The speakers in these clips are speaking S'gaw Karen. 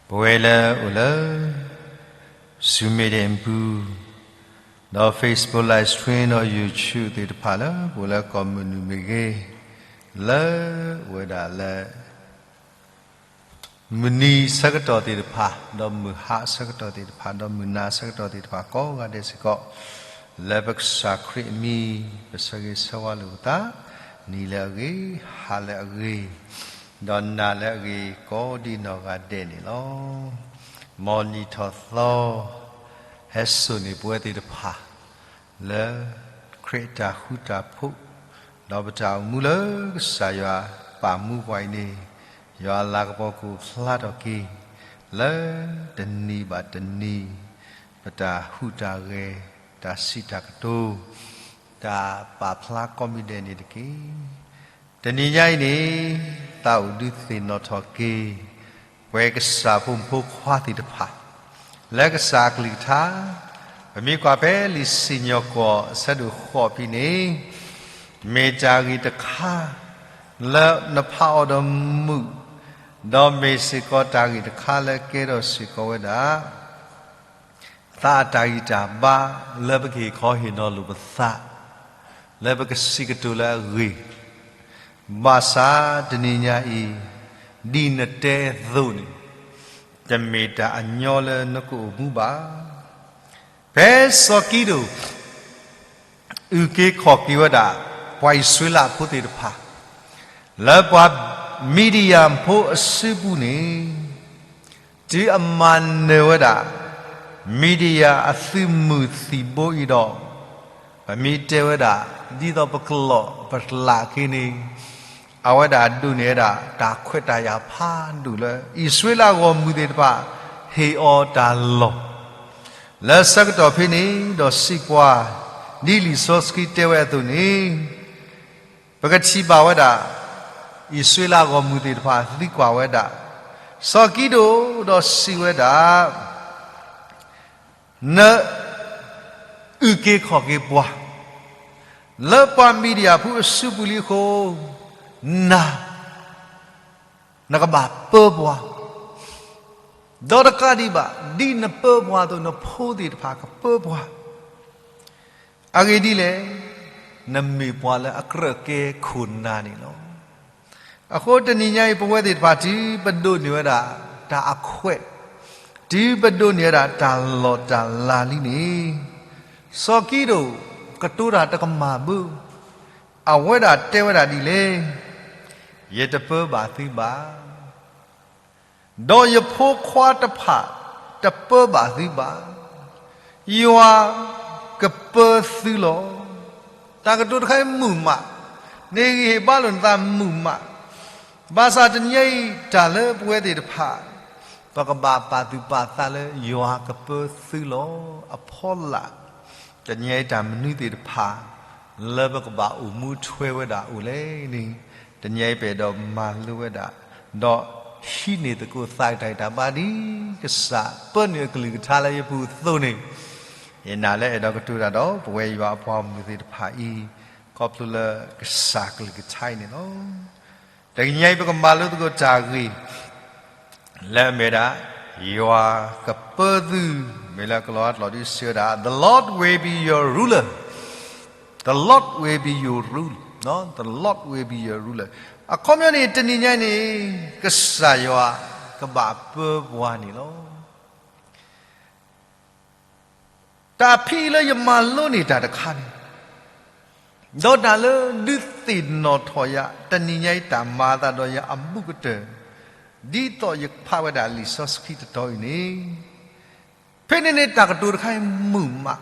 ပဝဲလၢအိၣ်လၢ Zoom meeting အပူၤ, ဒီး Facebook live stream ဒီး YouTube သ့ၣ်တဖၣ်လၢ ပအိၣ်လၢကီၢ်မုၢ်နုာ်မ့ၢ်ဂ့ၤ, လၢအိၣ်ဝဲဒၣ်လၢ မုၢ်နံၤဆၢကတီၢ်သ့ၣ်တဖၣ်, ဒီးမုၢ်ဟါဆၢကတီၢ်သ့ၣ်တဖၣ်, ဒီးမုၢ်နၤဆၢကတီၢ်သ့ၣ်တဖၣ် ကိးဂၤဒဲးစ့ၢ်ကီး, လၢပကစၢ်ခရံာ်အမံၤ ပဆၢဂ့ၤဆၢဝါလိာ်ပသး, နံၤလၢအဂ့ၤ, ဟါလၢအဂ့ၤ, ဒီးနၤလၢအဂ့ၤ ကိးဒံနီၢ်ဂၤဒဲးန့ၣ်လီၤ. မ်နံၣ်ထီၣ်သီ ဟဲစိာ်န့ၢ်ပဝဲသ့ၣ်တဖၣ် လၢခရံာ်အတၢ်ဃူတၢ်ဖိး, ဒီးပတၢ်အိၣ်မူလၢကစၢ်ယွၤပာ်မူပှၤအံၤန့ၣ်, ယွၤအလၤကပီၤကအိၣ်ဖျါထီၣ်က့ၤ, လၢတနံၤဘၣ်တနံၤ ပတၢ်ဟူးတၢ်ဂဲၤ, တၢ်စံးတၢ်ကတိၤ, တၢ်ပာ်ဖျါကိးမံၤဒဲးန့ၣ်တက့ၢ်. တနံၤညါအံၤန့ၣ် သးအိၣ်ဒုးသ့ၣ်နီၣ်ထီၣ်က့ၤ ပှၤကစၢ်ဖိမုၣ်ဖိခွါသ့ၣ်တဖၣ် လၢကစၢ်အကလုၢ်ကထါ, ပမ့ၢ်ကွၢ်ဖဲလံာ်စံၣ်ညီၣ်ကွီၢ်အဆၢဒိၣ်ဃိးဖဲန့ၣ်, မ့ၢ်တၢ်ဂ့ၢ်တခါ လၢနဖးအီၤဒီးမုာ်, ဒီးမ့ၢ်စ့ၢ်ကီးတၢ်ဂ့ၢ်တခါလၢကဲထီၣ်စ့ၢ်ကီးဝဲဒၣ် သးအတၢ်ဂံၢ်တၢ်ဘါလၢပကဟ့ၣ်ခီဟ့ၣ်နီၤလိာ်ပသး, လၢပကစံးကတိၤလၢအဂ့ၤ, ဘၣ်ဆၣ်တနံၤညါအံၤ, ဒ်နတဲအသိးန့ၣ်, တမ့ၢ်တၢ်အညီလၢနကအိၣ်မူဘၣ်. ဖဲစီၤကံဒိၣ် အုၣ်က့ၤခီၣ်က့ၤဝဲဒၣ် ပှၤအံၣ်စရ့လးဖိသ့ၣ်တဖၣ် လၢပှၤမံဒယၣ်ဖိအစုပူၤန့ၣ်, တုၤအမၤနၢၤဝဲဒၣ် မံဒယၣ်အသုးမုၢ်သံၣ်ဘိအံၤဒီး, ပမ့ၢ်တဲဝဲဒၣ် ဒ်သိးပကလီၢ်ပတလးက့န့ၣ်, အဝဲဒၣ်ဒိးန့ၢ်ဝဲဒၣ် တၢ်ခွဲးတၢ်ယာ်ဖးဒိၣ်လၢ အံၣ်စရ့လးဂီၢ်မုၢ်သ့ၣ်တဖၣ် ဟ့ၣ်အီၤတၢ်လီၢ် လၢဆၢကတီၢ်ဖဲန့ၣ်ဒီးစံးပှၤ, ဒ်လံာ်စီဆှံတဲဝဲအသိးန့ၣ်, ပကထံၣ်ဘၣ်ဝဲဒၣ် အံၣ်စရ့လးဂီၢ်မုၢ်သ့ၣ်တဖၣ်သံကွၢ်ဝဲဒၣ် စီၤကံဒိၣ်ဒီးစံးဝဲဒၣ်, နအုၣ်က့ၤခီၣ်က့ၤပှၤ လၢပှၤမံဒယၣ်ဖိအစုပူၤလံအဃိ, နၤ နကဘၣ်ပၢပှၤ, ဒီးတကးဒံးဘၣ် ဒ်နပၢပှၤအသိး နဖိသ့ၣ်တဖၣ်ကပၢပှၤ, အဂ့ၢ်ဒ်လဲၣ်, နမ့ၢ်ပှၤလၢအကြၢးကဲခိၣ်နၢ်န့ၣ်လီၤ. အဃိတနံၤညါအံၤ ပဝဲသ့ၣ်တဖၣ် တုၤပဒိးန့ၢ်ဝဲဒၣ်တၢ်အခွဲး, တုၤပဒိးန့ၢ်ဝဲဒၣ်တၢ်လီၢ်တၢ်လၤလံန့ၣ်, စီၤကံဒိၣ်ကတိၤတၢ်တကမၣ်ဘၣ်, အဝဲဒၣ်တဲဝဲဒၣ်ဒ်လဲၣ်, ယတပၢဘၣ်သုဘၣ် ဒီးယဖိခွါတဖၣ်တပၢဘၣ်သုဘၣ်, ယွၤကပၢသုလီၤ. တၢ်ကတိၤတခါအံၤမုာ်မး, နဟ့ၣ်ဂံၢ်ဟ့ၣ်ဘါလိာ်နသးမုာ်မး, ဘၣ်ဆၣ်တနံၤညါအံၤ တၢ်လၢပဝဲသ့ၣ်တဖၣ် ပကဘၣ်ပာ်သူၣ်ပာ်သးလၢယွၤကပၢသုလီၤအဖီလာ်, တနံၤညါအံၤတၢ်မနုၤသ့ၣ်တဖၣ် လၢပကဘၣ်အိၣ်မူထွဲဝဲဒၣ်အိၣ်လဲၣ်န့ၣ်, တနံၤညါအံၤပအဲၣ်ဒိးမၤလိဝဲဒၣ်, ဒီးဟံးန့ၢ်သကိးသးတၢ်ဂံၢ်တၢ်ဘါဒ်ကစၢ်ပၢနုာ်အကလုၢ်ကထါလၢယပူၤအသိးန့ၣ်, ယနာ်လၢအဲၣ်ဒိးကတိၤတၢ်ဒီး ပဝဲယွၤအပှၤဂီၢ်မုၢ်သ့ၣ်တဖၣ်အံၤ, ခီဖျိလၢကစၢ်ကလုၢ်ကထါအံၤန့ၣ်လီၤ. တနံၤညါအံၤပကမၤလိသကိးတၢ်ဂ့ၢ် လၢအမ့ၢ်ဒၣ် ယွၤကပၢသု, မ့ၢ်လၢကလီၤအါကျိာ်ဒုးစံးဝဲဒၣ် The Lord will be your ruler, The Lord will be your ruler, The Lord will be your ruler. အခီပညီန့ၣ် တနံၤညါအံၤန့ၣ် ကစၢ်ယွၤကဘၣ်ပၢပှၤန့ၣ်လီၤ. တၢ်ဖဲအံၤလၢယမၤလိန့ၢ်တၢ်တခါန့ၣ်, ဒီးတၢ်လၢဒုးသ့ၣ်နီၣ်ထီၣ်ယၤ တနံၤညါအံၤတၢ်မၤအသးဒီးယၤအဘူးကတၢၢ်, ဒ်သိးယဖးဝဲဒၣ်လံာ်စီဆှံတတီၤအံၤန့ၣ်, ဖဲန့ၣ်န့ၣ် တၢ်ကတိၤတခါအံၤမုာ်မး,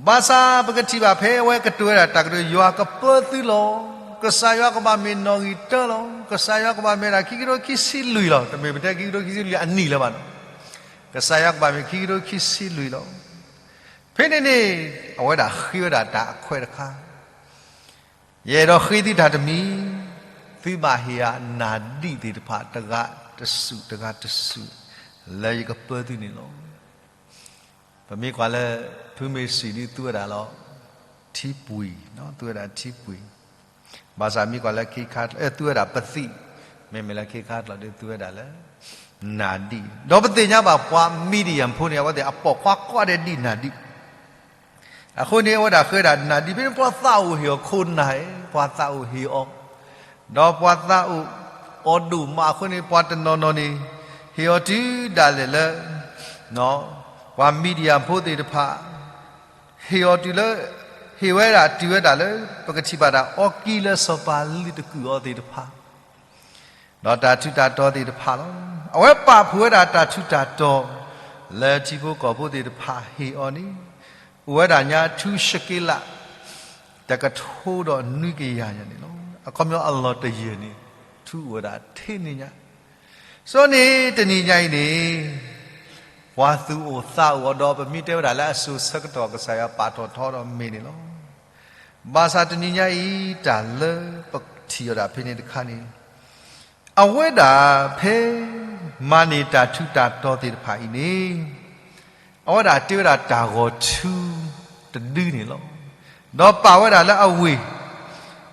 ဘၣ်ဆၣ်ပကထံၣ်ဘၣ်ဖဲအဝဲကတိၤဝဲဒၣ်တၢ်ကတိၤ ယွၤကပၢသုလီၤ, ကစၢ်ယွၤကဘၣ်မ့ၢ်နီၣ်ဂံၢ်တၢလီၤ, ကစၢ်ယွၤကဘၣ်မ့ၢ်ဒၣ်ခံကထိခံဆံလွံၢ်လီၤ, တမ့ၢ်ပတဲခံကထိခံဆံလွံၢ်အနံၣ်လၢၤဘၣ်နီၤ, ကစၢ်ယွၤကဘၣ်မ့ၢ်ခံကထိခံဆံလွံၢ်လီၤ. ဖဲန့ၣ်န့ၣ် အဝဲဒၣ်ဃ့ဝဲဒၣ်တၢ်အခွဲးတခါ, ယအဲၣ်ဒိးဃ့သုတၢ်တမံၤ, သုဘၣ်ဟ့ၣ်ယၤနၢ်ဒံးသ့ၣ်တဖၣ်တဂၤတစုၣ်တဂၤတစုၣ်, လၢယကပၢသုန့ၣ်လီၤ. ပမ့ၢ်ကွၢ်လၢ ဖုမ့ၢ်စံးဒ်သူဝဲဒၣ်လီၤ, ထံပှ့ၤ, သူဝဲဒၣ်ထံပှ့ၤ, ဘၣ်ဆၣ်မ့ၢ်ကွၢ်လၢခ့ခါ, အဲ သူဝဲဒၣ်ပသံၣ်, မ့မ့ၢ်လၢခ့ခါကျိာ်ဒ်သူဝဲဒၣ်လၢ နၤဒံၣ်, ဒီးပသ့ၣ်ညါဘၣ်ပှၤ Midian ဖိန့ၣ် အဝဲသ့ၣ်အပိာ်ခွါကိးဂၤဒဲးဒံးနၤဒံၣ်. အဃိန့ၣ် အဝဲဒၣ်ဃ့ဝဲဒၣ်နၤဒံၣ် ဖဲန့ၣ်ပှၤသးအိၣ်ဟ့ၣ်အီၤခိၣ်နၢ်, ပှၤသးအိၣ်ဟ့ၣ်အီၤ, ဒီးပှၤသးအိၣ်အီၤဒိၣ်မးအဃိန့ၣ် ပှၤတနီၤနီၤန့ၣ် ဟ့ၣ်အီၤတုၤဒၣ်လဲာ်လၢ ပှၤ Midian ဖိသ့ၣ်တဖၣ် ဟ့ၣ်အီၤတုၤလၢ ဟ့ၣ်ဝဲဒၣ်တုၤဝဲဒၣ်လၢ ပကထံၣ်ဘၣ်တၢ်အီကံလၢစီၤပၤလုၢ်တကုာ်အီၤသ့ၣ်တဖၣ် ဒီးတၢ်ထူးတၢ်တီၤသ့ၣ်တဖၣ်လီၤ. အဝဲပာ်ဖှိၣ်ဝဲဒၣ်တၢ်ထူးတၢ်တီၤ လၢထံဖိကီၢ်ဖိသ့ၣ်တဖၣ်ဟ့ၣ်အီၤန့ၣ် အိၣ်ဝဲဒၣ်ညါထူရှက့လး တကထိဒီးနွံကယၤညါန့ၣ်လီၤ. အခီပညီအလီၢ်တယၢၢ်န့ၣ် ထူအိၣ်ဝဲဒၣ်ထဲန့ၣ်ညါ. ဆိန့ၣ်တနံၤညါအံၤန့ၣ် ပှၤသူၣ်အိၣ်သးအိၣ်အီၤဒီး ပမ့ၢ်တဲဝဲဒၣ်လၢအစိၤဆၢကတီၢ် ကစၢ်ယွၤပာ်ထီၣ်ထီဒီးမ့ၢ်န့ၣ်လီၤ. ဘၣ်ဆၣ်တနံၤညါအံၤ တၢ်လၢပထံၣ်အီၤဒၣ်ဖဲန့ၣ်တခါန့ၣ် အဝဲဒၣ်ဖဲ မၤန့ၢ်တၢ်ထူးတၢ်တီၤသ့ၣ်တဖၣ်အံၤန့ၣ် အဝဲဒၣ်တ့ဝဲဒၣ်တၢ်ဂီၤထူတဒုန့ၣ်လီၤ. ဒီးပာ်ဝဲဒၣ်လၢအဝ့ၢ်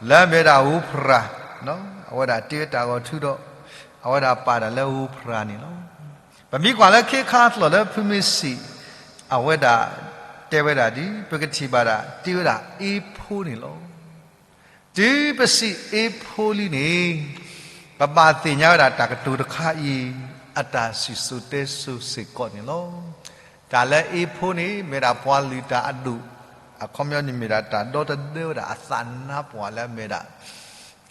လၢအမ့ၢ်ဝဲဒၣ်ဧိၤဖရၤ, အဝဲဒၣ်တ့ဝဲတၢ်ဂီၤထူဒီး အဝဲဒၣ်ပာ်ဒၣ်လၢဧိၤဖရၤန့ၣ်လီၤ. ပမ့ၢ်ကွၢ်လၢခ့ခါအသီၣ်လၢဖုမ့ၢ်စံး အဝဲဒၣ်တဲဝဲဒၣ်ဒ် ပကထံၣ်ဘၣ်ဒၣ်တ့ဝဲဒၣ်အ့ဖိန့ၣ်လီၤ. တုၤပစံးအ့ဖိလံန့ၣ် ပဘၣ်သ့ၣ်ညါဝဲဒၣ်တၢ်ကတိၤတခါအံၤ အတၢ်စံၣ်စိၤတဲစိၤစ့ၢ်ကီးန့ၣ်လီၤ. တၢ်လၢအ့ဖိန့ၣ် မ့ၢ်ဒၣ်ပှၤလုၢ်တၢ်အဒိၣ်, အခီပညီန့ၣ်မ့ၢ်ဒၣ်တၢ်ဒီတဒၢဝဲဒၣ်အသးနါပှၢ် လၢအမ့ၢ်ဒၣ်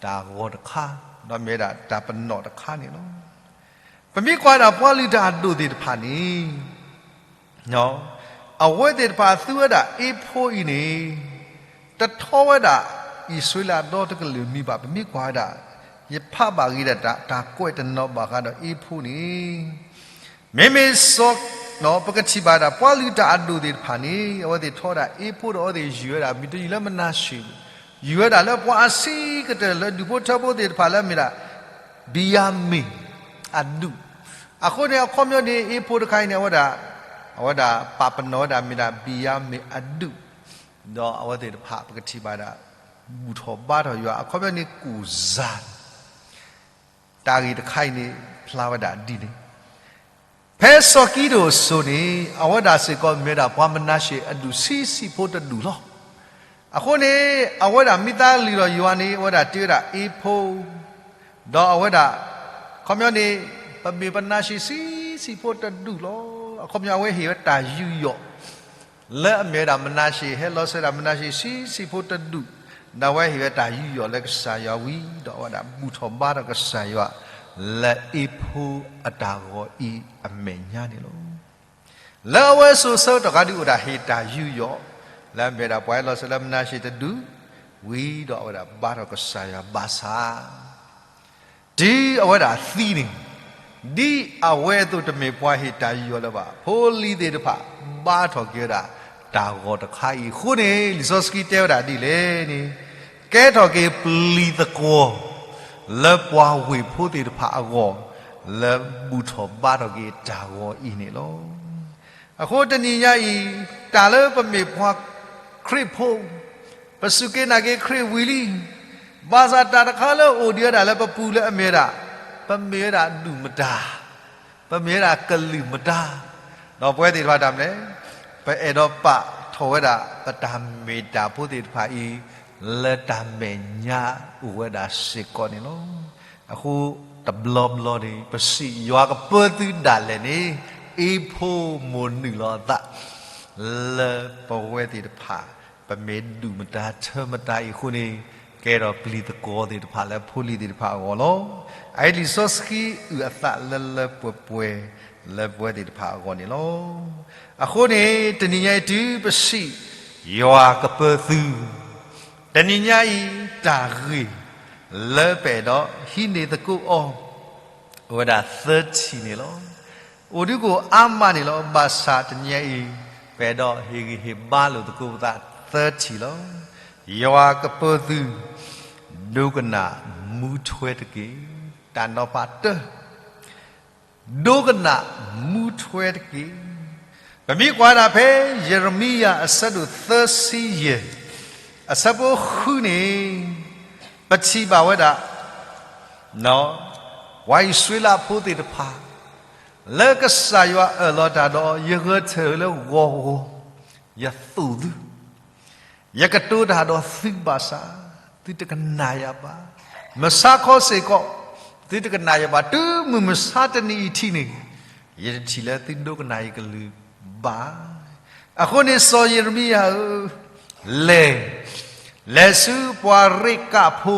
တၢ်ဂီၤတခါ, ဒီးမ့ၢ်ဒၣ်တၢ်ပနီၣ်တခါန့ၣ်လီၤ. ပမ့ၢ်ကွၢ်ဒၣ်ပှၤလုၢ်တၢ်အဒိၣ်သ့ၣ်တဖၣ်န့ၣ် အဝဲသ့ၣ်တဖၣ်သူဝဲဒၣ်အ့ဖိအံၤန့ၣ် တထီဝဲဒၣ်အံၣ်စရ့လးဒီတကလုာ်မံၤဘၣ်. ပမ့ၢ်ကွၢ်ဝဲဒၣ် ယဖးဘၣ်ဂ့ၤဒၣ်တၢ် တၢ်ကွဲးတနီၤဘၣ်ဃးဒီးအ့ဖိန့ၣ် မ့မ့ၢ်စီၤ, ပကထံၣ်ဘၣ်ဒၣ်ပှၤလုၢ်တၢ်အဒိၣ်သ့ၣ်တဖၣ်န့ၣ် အဝဲသ့ၣ်ထီဝဲဒၣ်အ့ဖိဒီး အဝဲသ့ၣ်ယုၢ်ဝဲဒၣ် မ့ၢ်တယုၢ်လၢမနၤၡ့, ယုၢ်ဝဲဒၣ်လၢပှၤအဆံးကတၢၢ်လၢဒူၣ်ဖိထၢဖိသ့ၣ်တဖၣ်လၢအမ့ၢ်ဒၣ် ဘံယၤမ့ၣ်အဒူၣ်. အဃိန့ၣ် အခီပညီန့ၣ် အ့ဖိတခါအံၤန့ၣ် အဝဲဒၣ်, အဝဲဒၣ်ပာ်ပနီၣ်ဝဲဒၣ်မ့ၢ်ဒၣ်ဘံယၤမ့ၣ်အဒူၣ်, ဒီးအဝဲသ့ၣ်တဖၣ်ပကထံၣ်ဘၣ်ဒၣ် ဘူၣ်ထီၣ်ဘါထီၣ်ယွၤ အခီပညီန့ၣ် ကူၣ်စၢ် တၢ်ဂ့ၢ်တခါအံၤန့ၣ် ဖျါဝဲဒၣ်ဒ်န့ၣ်, ဖဲစီၤကံဒိၣ်အစိၤန့ၣ် အဝဲဒၣ်စ့ၢ်ကီးမ့ၢ်ဝဲဒၣ်ပှၤမနၤၡ့အဒူၣ်ဆံးဆံးဖိတဒူၣ်လီၤ. အဃိန့ၣ် အဝဲဒၣ်မ့ၢ်သးလုၢ်ဒီးယွၤန့ၣ် အဝဲဒၣ်တ့ဝဲဒၣ်အ့ဖိ, ဒီးအဝဲဒၣ်, အခီပညီန့ၣ် ပမ့ၢ်ပနၤၡ့ဆံးဆံးဖိတဒူၣ်လီၤ. အခီပညီအဝဲဟ့ၣ်ဝဲတၢ်ယူးယီၣ် လၢအမ့ၢ်ဝဲဒၣ်မနၤၡ့ ဟဲလီၤစၢၤဒၣ်မနၤၡ့ဆံးဆံးဖိတဒူၣ်, ဒီးအဝဲဟ့ၣ်ဝဲတၢ်ယူးယီၣ်လၢကစၢ်ယွၤဝံၤဒီး အဝဲဒၣ်ဘူၣ်ထီၣ်ဘါထီၣ်ကစၢ်ယွၤ လၢအ့ဖိအတၢ်ဂီၤအံၤအမဲာ်ညါန့ၣ်လီၤ. လၢအဝဲစိၤဆၢကတီၢ်ခါဒုးအိၣ်ဒၣ်ဟ့ၣ်တၢ်ယူးယီၣ် လၢအမ့ၢ်ဝဲဒၣ်ပှၤဟဲလီၤစၢၤလၢမနၤၡ့တဒူၣ်, ဝံၤဒီးအဝဲဒၣ်ဘါထီၣ်ကစၢ်ယွၤဘၣ်ဆၣ် တုၤအဝဲဒၣ်သံန့ၣ်, ဒ်အဝဲအသိးတမ့ၢ်ပှၤဟ့ၣ်တၢ်ယူးယီၣ်လၢၤဘၣ်. ဖိလံၤသ့ၣ်တဖၣ် ဘါထီၣ်က့ၤဝဲဒၣ် တၢ်ဂီၤတခါအံၤအဃိန့ၣ် လံာ်စီဆှံတဲဝဲဒၣ်ဒ်လဲၣ်န့ၣ်, ကဲထီၣ်က့ၤပျံၤသကွီၤ လၢပှၤဝ့ၢ်ဖိသ့ၣ်တဖၣ်အဂီၢ် လၢဘူၣ်ထီၣ်ဘါထီၣ်က့ၤတၢ်ဂီၤအံၤန့ၣ်လီၤ. အဃိတနံၤညါအံၤ တၢ်လၢပမ့ၢ်ပှၤခရံာ်ဖိ ပစူၢ်က့ၤနာ်က့ၤခရံာ်ဝံၤလံ, ဘၣ်ဆၣ်တၢ်တခါလၢအအိၣ်ဒံးဝဲဒၣ်လၢပပူၤလၢအမ့ၢ်ဝဲဒၣ်, ပမ့ၢ်ဝဲဒၣ်ဒူၣ်မတၤ, ပမ့ၢ်ဝဲဒၣ်ကလုာ်မတၤ, ဒီးပဝဲသ့ၣ်တဖၣ်တၢ်မနုၤလဲၣ်, ပအဲၣ်ဒိးပာ်ထီၣ်ဝဲဒၣ် ပတၢ်မ့ၢ်တၢ်ဖိသ့ၣ်တဖၣ်အံၤ လၢတၢ်မဲာ်ညါအိၣ်ဝဲဒၣ်စ့ၢ်ကီးန့ၣ်လီၤ. အဃိတဘျီဘျီန့ၣ် ပစံးယွၤကပၢသုဒၣ်လဲာ်န့ၣ် အ့ဖိမိၢ်နုာ်လီၤအသး လၢပဝဲသ့ၣ်တဖၣ် ပမ့ၢ်ဒူၣ်မတၤထၢမတၤအံၤအဃိန့ၣ် ကဲထီၣ်ပျံၤသကွီၤသ့ၣ်တဖၣ်လၢဖိလံၤသ့ၣ်တဖၣ်အဂီၢ်လီၤ. အအံၤလံာ်စီဆှံအုၣ်အသးလၢလၢပှဲၤပှဲၤလၢပဝဲသ့ၣ်တဖၣ်အဂီၢ်န့ၣ်လီၤ. အဃိန့ၣ် တနံၤညါအံၤတုၤပစံး ယွၤကပၢသု တနံၤညါအံၤ တၢ်ဂ့ၢ်လၢပအဲၣ်ဒိးဟံးန့ၢ်သကိးအီၤ အိၣ်ဝဲဒၣ်သၢထံၣ်န့ၣ်လီၤ. အိၣ်ဒုးကအိၣ်အါမးန့ၣ်လီၤ. ဘၣ်ဆၣ်တနံၤညါအံၤ ပအဲၣ်ဒိးဟ့ၣ်ဂံၢ်ဟ့ၣ်ဘါလိာ်သကိးပသးသၢထံၣ်လီၤ. ယွၤကပၢသု ဒိကနၣ်မူထွဲတက့ၢ်. တၢ်နီၤဖးတၢ ဒိကနၣ်မူထွဲတက့ၢ်. ပမ့ၢ်ကွၢ်ဒၣ်ဖဲ ယံးရမံယၤ အဆၢဒိၣ်သၢဆံယဲၢ် အဆၢဖိဃုန့ၣ် ပထံၣ်ဘၣ်ဝဲဒၣ် ပှၤအံၣ်စရ့လးဖိသ့ၣ်တဖၣ် လၢကစၢ်ယွၤအၢၣ်လီၤတၢ်ဒီး ယဂဲၤဆၢထၢၣ်လၢဂီၤဂီၤ, ယသိၣ်သု, ယကတိၤတၢ်ဒီးသုဘၣ်ဆၣ်, သုတကနၣ်ယၤဘၣ်. မုၢ်ဆါခီစ့ၢ်ကီး, သုတကနၣ်ယၤဘၣ်. တုၤမုၢ်မဆါတနံၤအံၤထံးန့ၣ်, ယတထံၣ်လၢသုဒိကနၣ်ယကလုၢ်ဘၣ်. အဃိန့ၣ် စီၤယံးရမံယၤဧၢ, လဲၤ, လဲၤဆူပှၤရ့ကးဖိ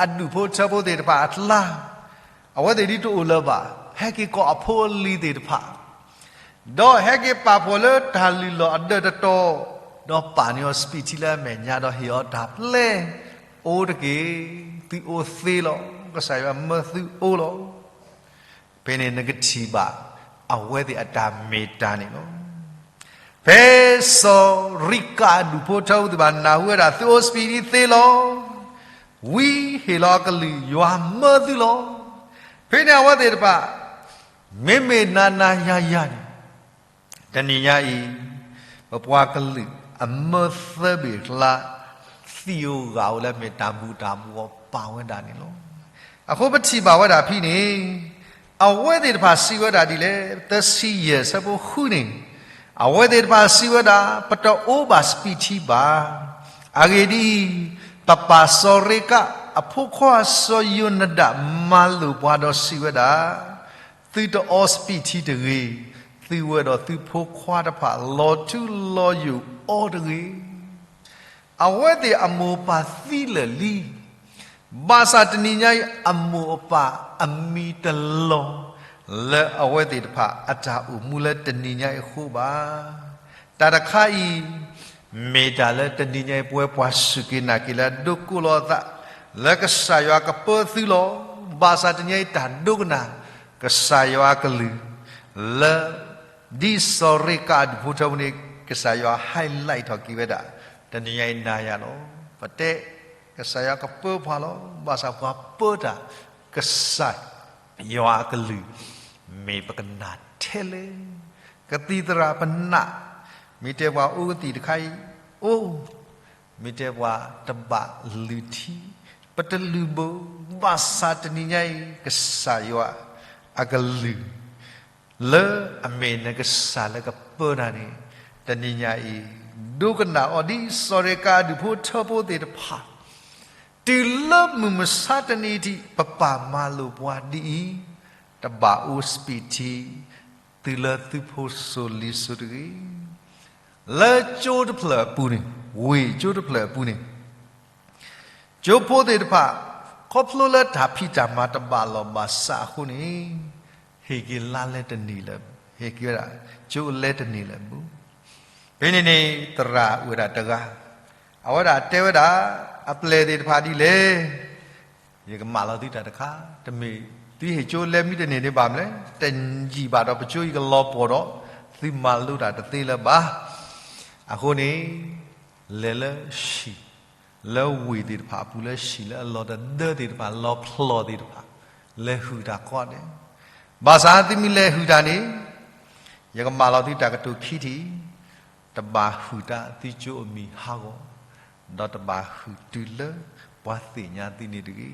အဒူၣ်ဖိထၢဖိသ့ၣ်တဖၣ်အကျါ, အဝဲသ့ၣ်ဒ်တအိၣ်လၢၤဘၣ်, ဟဲက့ၤကိးအဖိအလံၤသ့ၣ်တဖၣ်, ဒီးဟဲက့ၤပာ်ဖှိၣ်လၢတၢ်လုၢ်လီၢ်အဒၢးတတီၤ, ဒီးပာ်န့ၢ်အီၤစပံးထံလၢအမဲာ်ညါ ဒီးဟ့ၣ်အီၤတၢ်ပျဲ, အိၣ်တက့ၢ်, သုအိၣ်သ့လီၤ, ကစၢ်ယွၤမၢသုအိၣ်လီၤ. ဖဲန့ၣ်နကထံၣ်ဘၣ် အဝဲသ့ၣ်အတၢ်မ့ၢ်တၢ်န့ၣ်လီၤ. ဖဲစီၤရ့ကးအဒူၣ်ဖိထၢဖိသ့ၣ်တဖၣ်နၢ်ဟူဝဲဒၣ် သုအိၣ်စပံးထံသ့လီၤ, ဝံဟ့ၣ်လီၤအကလုၢ် ယွၤမၢသုလီၤ. ဖဲန့ၣ်အဝဲသ့ၣ်တဖၣ် မ့မ့ၢ်နၤနၤယၤယၤန့ၣ် တနံၤညါအံၤ ပပှၤကလုာ်အမၢသၢဘ့ၣ်အကျါ သံၣ်ဧိၤဂၢ်ဧိၤလၢအမ့ၢ်တၢ်ဘူၣ်တၢ်ဘီၣ်ပာ်ဝဲဒၣ်န့ၣ်လီၤ. အဃိပထံၣ်ဘၣ်ဝဲဒၣ်ဖဲန့ၣ်, အဝဲသ့ၣ်တဖၣ်စံးဝဲဒၣ်ဒ်လဲၣ်, သၢဆံယဲၢ်ဆၢဖိဃုန့ၣ်, အဝဲသ့ၣ်တဖၣ်စံးဝဲဒၣ်, ပတအိၣ်ဘၣ်စပံးထံဘၣ်. အဂ့ၢ်ဒ်အံၤ, ပပၢ်စီၤရ့ကးအဖိခွါစီၤယိၤနဒၣ်မၤလိာ်ပှၤဒီးစံးဝဲဒၣ်, သုတအီစပံးထံတဂ့ၤ, သုဝဲဒီးသုဖိခွါတဖၣ်လီၤထူလီၤယိာ်အီၤတဂ့ၤ. အဝဲသ့ၣ်အမိၢ်ပၢ်သံလၢာ်လံ, ဘၣ်ဆၣ်တနံၤညါအံၤ အမိၢ်အပၢ်အမံၤတလီၤ လၢအဝဲသ့ၣ်တဖၣ်အတၢ်အိၣ်မူလၢတနံၤညါအံၤအဃိဘၣ်. တၢ်တခါအံၤ မ့ၢ်တၢ်လၢတနံၤညါအံၤ ပဝဲပှၤစူၢ်က့ၤနာ်က့ၤလၢအဒိကအိၣ်လီၤအသး လၢကစၢ်ယွၤကပၢသုလီၤ. ဘၣ်ဆၣ်တနံၤညါအံၤတၢ်ဒိကနၣ် ကစၢ်ယွၤအကလုၢ် လၢ ဒ်စီၤရ့ကးအဒူၣ်ဖိထၢဖိန့ၣ် ကစၢ်ယွၤ highlight ထီၣ်က့ၤဝဲဒၣ် တနံၤညါအံၤနၤယၤလီၤ. ပတဲ ကစၢ်ယွၤကပၢပှၤလီၤ. ဘၣ်ဆၣ်ပှၤပၢတၢ် ကစၢ်ယွၤအကလုၢ် မ့ၢ်ပကနၣ်ထဲလဲၣ်. ကသံၣ်သရၣ်ပနၢ်, မ့ၢ်တဲပှၤအိၣ်ကသံၣ်တခါအံၤ အိၣ်, မ့ၢ်တဲပှၤတဘၣ်လုၢ်ထံ, ပတလုၢ်ဘၢ, ဘၣ်ဆၣ်တနံၤညါအံၤ ကစၢ်ယွၤအကလုၢ် လၢအမ့ၢ်နကစၢ်လၢကပၢတၢ်န့ၣ် တနံၤညါအံၤ ဒိကနၣ်အီၤဒ်စီၤရ့ကးအဒူၣ်ဖိထၢဖိသ့ၣ်တဖၣ်, တုၤလၢမုၢ်မဆါတနံၤထံး ပပၢ်မၤလိာ်ပှၤဒ်အံၤ, တဘၣ်အိၣ်စပံးထံ တုၤလၢသုဖိစိၤလံၤစိၤတဂ့ၤ. လၢကၠိတဖျၢၣ်အပူၤန့ၣ်, ဝ့ၢ်ကၠိတဖျၢၣ်အပူၤန့ၣ် ကၠိဖိသ့ၣ်တဖၣ် ခီဖျိလၢတၢ်ဖံးတၢ်မၤတဘၣ်လီၢ်ဘၣ်စးအဃိန့ၣ်, ဟ့ၣ်က့ၤလါလဲတန့ၢ်လၢၤ, ဟ့ၣ်က့ၤဝဲဒၣ် ကၠိအလဲတန့ၢ်လၢၤဘၣ်. ဖဲန့ၣ်န့ၣ် သရၣ်အိၣ်ဝဲဒၣ်တဂၤ, အဝဲဒၣ်တဲဝဲဒၣ် အပျဲၢ်သ့ၣ်တဖၣ်ဒ်လဲၣ်, ယကမၢလီၤသုတၢ်တခါ, တမ့ၢ်သုဟ့ၣ်ကၠိလဲမံတန့ၢ်န့ၣ်ဘၣ်မလဲၣ်, တယံာ်ဘၣ်ဒီးပကၠိအံၤကလီၤပှီၢ်ဒီး သုမၤလိတၢ်တသ့လၢၤဘၣ်. အဃိန့ၣ် လဲၤလၢဟံၣ် လၢဝ့ၢ်သ့ၣ်တဖၣ်အပူၤ လၢဟံၣ်လၢအလီၤတဒၢသ့ၣ်တဖၣ် လီၤဖျိးသ့ၣ်တဖၣ် လဲၤဟုၣ်တၢ်ကိးဂၤဒဲး, ဘၣ်ဆၣ်သုမ့ၢ်လဲၤဟုၣ်တၢ်န့ၣ် ယကမၢလီၤသုတၢ်ကတိၤခံထံၣ်, တဘၣ်ဟုၣ်တၢ်သုကၠိအမံၤဟးဂီၤ, ဒီးတဘၣ်ဟုၣ်တုၤလၢပှၤသ့ၣ်ညါသုန့ၣ်တဂ့ၤ.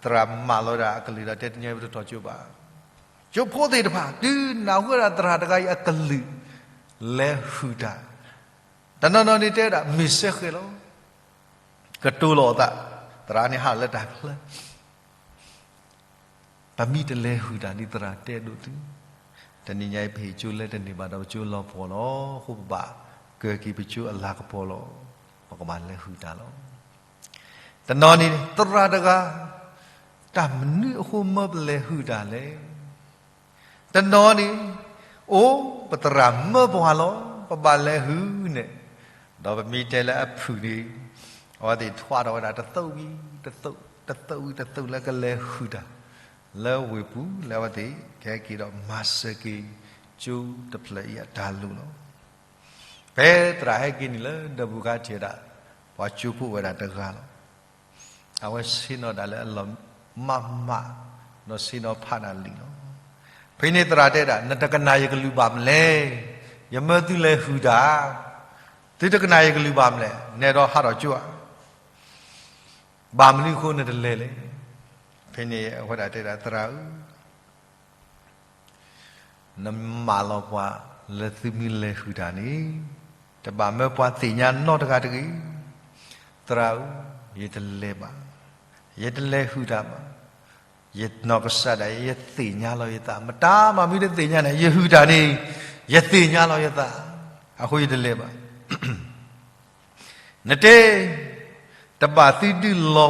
သရၣ်မၢလီၤဝဲဒၣ်အကလုၢ်ဒီးတဲ တနံၤအံၤပတထီၣ်ကၠိဘၣ်. ကၠိဖိသ့ၣ်တဖၣ် တုၤနၢ်ဟူဝဲဒၣ်သရၣ်တဂၤအံၤအကလုၢ် လဲၤဟုၣ်တၢ်, တနီၤနီၤန့ၣ်တဲဝဲဒၣ် မ့ၢ်စဲဃဲၤလီၤ, ကတိၤလီၤအသး, သရၣ်န့ၣ်ဟးလၢတၢ်ချၢ ပမ့ၢ်တလဲၤဟုၣ်တၢ်ဒ်သရၣ်တဲဒိၣ်တုၤ, တနံၤညါအံၤပဟ့ၣ်ကၠိလဲတန့ၢ်ဘၣ်ဒီးပကၠိလီၤပှီၢ်လီၤ. အဃိပဘၣ်ကၢၤက့ၤပကၠိအလၤကပီၤလီၤ. ပကဘၣ်လဲၤဟုၣ်တၢ်လီၤ. တနီၤန့ၣ် သရၣ်တဂၤ, တၢ်မနုၤအဃိမၢပလဲၤဟုၣ်တၢ်လဲၣ်. တနီၤန့ၣ်, အိၣ်, ပသရၣ်မၢပှၤလီၤ, ပဘၣ်လဲၤဟုၣ်န့ၣ်, ဒီးပမ့ၢ်တဲလၢအဖုၣ်န့ၣ်, အဝဲသ့ၣ်ထွးထီၣ်ဝဲဒၣ်တသုးဝံၤတသုး, တသုးဝံၤတသုးလၢကလဲၤဟုၣ်တၢ်, လၢဝ့ၢ်ပူၤလၢအဝဲသ့ၣ်ကဟဲက့ၤဒီးမၤစၢၤက့ၤကၠိတဖျၢၣ်အံၤအတၢ်လိၣ်လီၤ. ဖဲသရၣ်ဟဲက့ၤန့ၣ်လၢဒီးပူၤခါထံၣ်ဝဲဒၣ် ပှၤကၠိဖိဝဲဒၣ်တဂၤလီၤ. အဝဲဆ့ၣ်နီၤဒၣ်လၢအလီၢ်မးမး, ဒီးဆ့ၣ်နီၤဖးဒၣ်လံာ်လီၤ. ဖဲန့ၣ်သရၣ်တဲဒၣ် နတကနၣ်ယကလုၢ်ဘၣ်မလဲၣ်, ယမၢသုလဲၤဟုၣ်တၢ်, သုတကနၣ်ယကလုၢ်ဘၣ်မလဲၣ်, နဲဒိးဟးထီၣ်ကၠိဧါ, ဘၣ်မနုၤအဃိနတလဲၤလဲၣ်. ဖဲန့ၣ်အဝဲဒၣ်တဲဒၣ် သရၣ်ဧၢ, နမၢလီၤပှၤလၢသုမ့ၢ်လဲၤဟုၣ်တၢ်န့ၣ်, တဘၣ်မၢပှၤသ့ၣ်ညါနီတဂၤတဂ့ၤ. သရၣ်ဧၢ, ယတလဲၤဘၣ်, ယတလဲၤဟုၣ်တၢ်ဘၣ်. ယနီၢ်ကစၢ်ဒၣ်ယဲ ယသ့ၣ်ညါလီၤယသး, မတၤမးမ့ၢ်တသ့ၣ်ညါန့ၣ် ယဟုၣ်တၢ်န့ၣ် ယသ့ၣ်ညါလီၤယသး, အဃိယတလဲၤဘၣ်. နတဲ, တဘၣ်သုဒုးလီၤ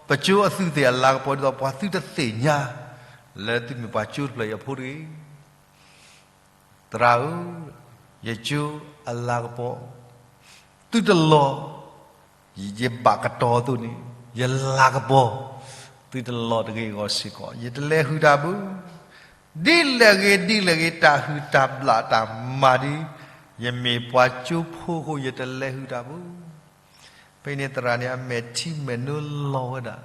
ပကၠိအသူးသ့ၣ်အလၤကပီၤ ဒ်သိးပှၤသုတသ့ၣ်ညါ လၢသုမ့ၢ်ပှၤကၠိတဖျၢၣ်အံၤအဖိတဂ့ၤ. သရၣ်ဧၢ, ယကၠိအလၤကပီၤ သုတလီၤ ယဘၣ်ကတီၤအသိးန့ၣ် ယလၤကပီၤ သုတလီၤတဂ့ၤအဂီၢ်စ့ၢ်ကီး ယတလဲၤဟုၣ်တၢ်ဘၣ်. ဒ်လဲၣ်ဂ့ၤဒ်လဲၣ်ဂ့ၤ တၢ်ဟုၣ်တၢ်ဘျၣ်တၢ်မၤဒ် ယမ့ၢ်ပှၤကၠိဖိအဃိ ယတလဲၤဟုၣ်တၢ်ဘၣ်. ဖဲန့ၣ်သရၣ်န့ၣ် အမဲာ်ထံမဲာ်နိလီၤဝဲဒၣ်,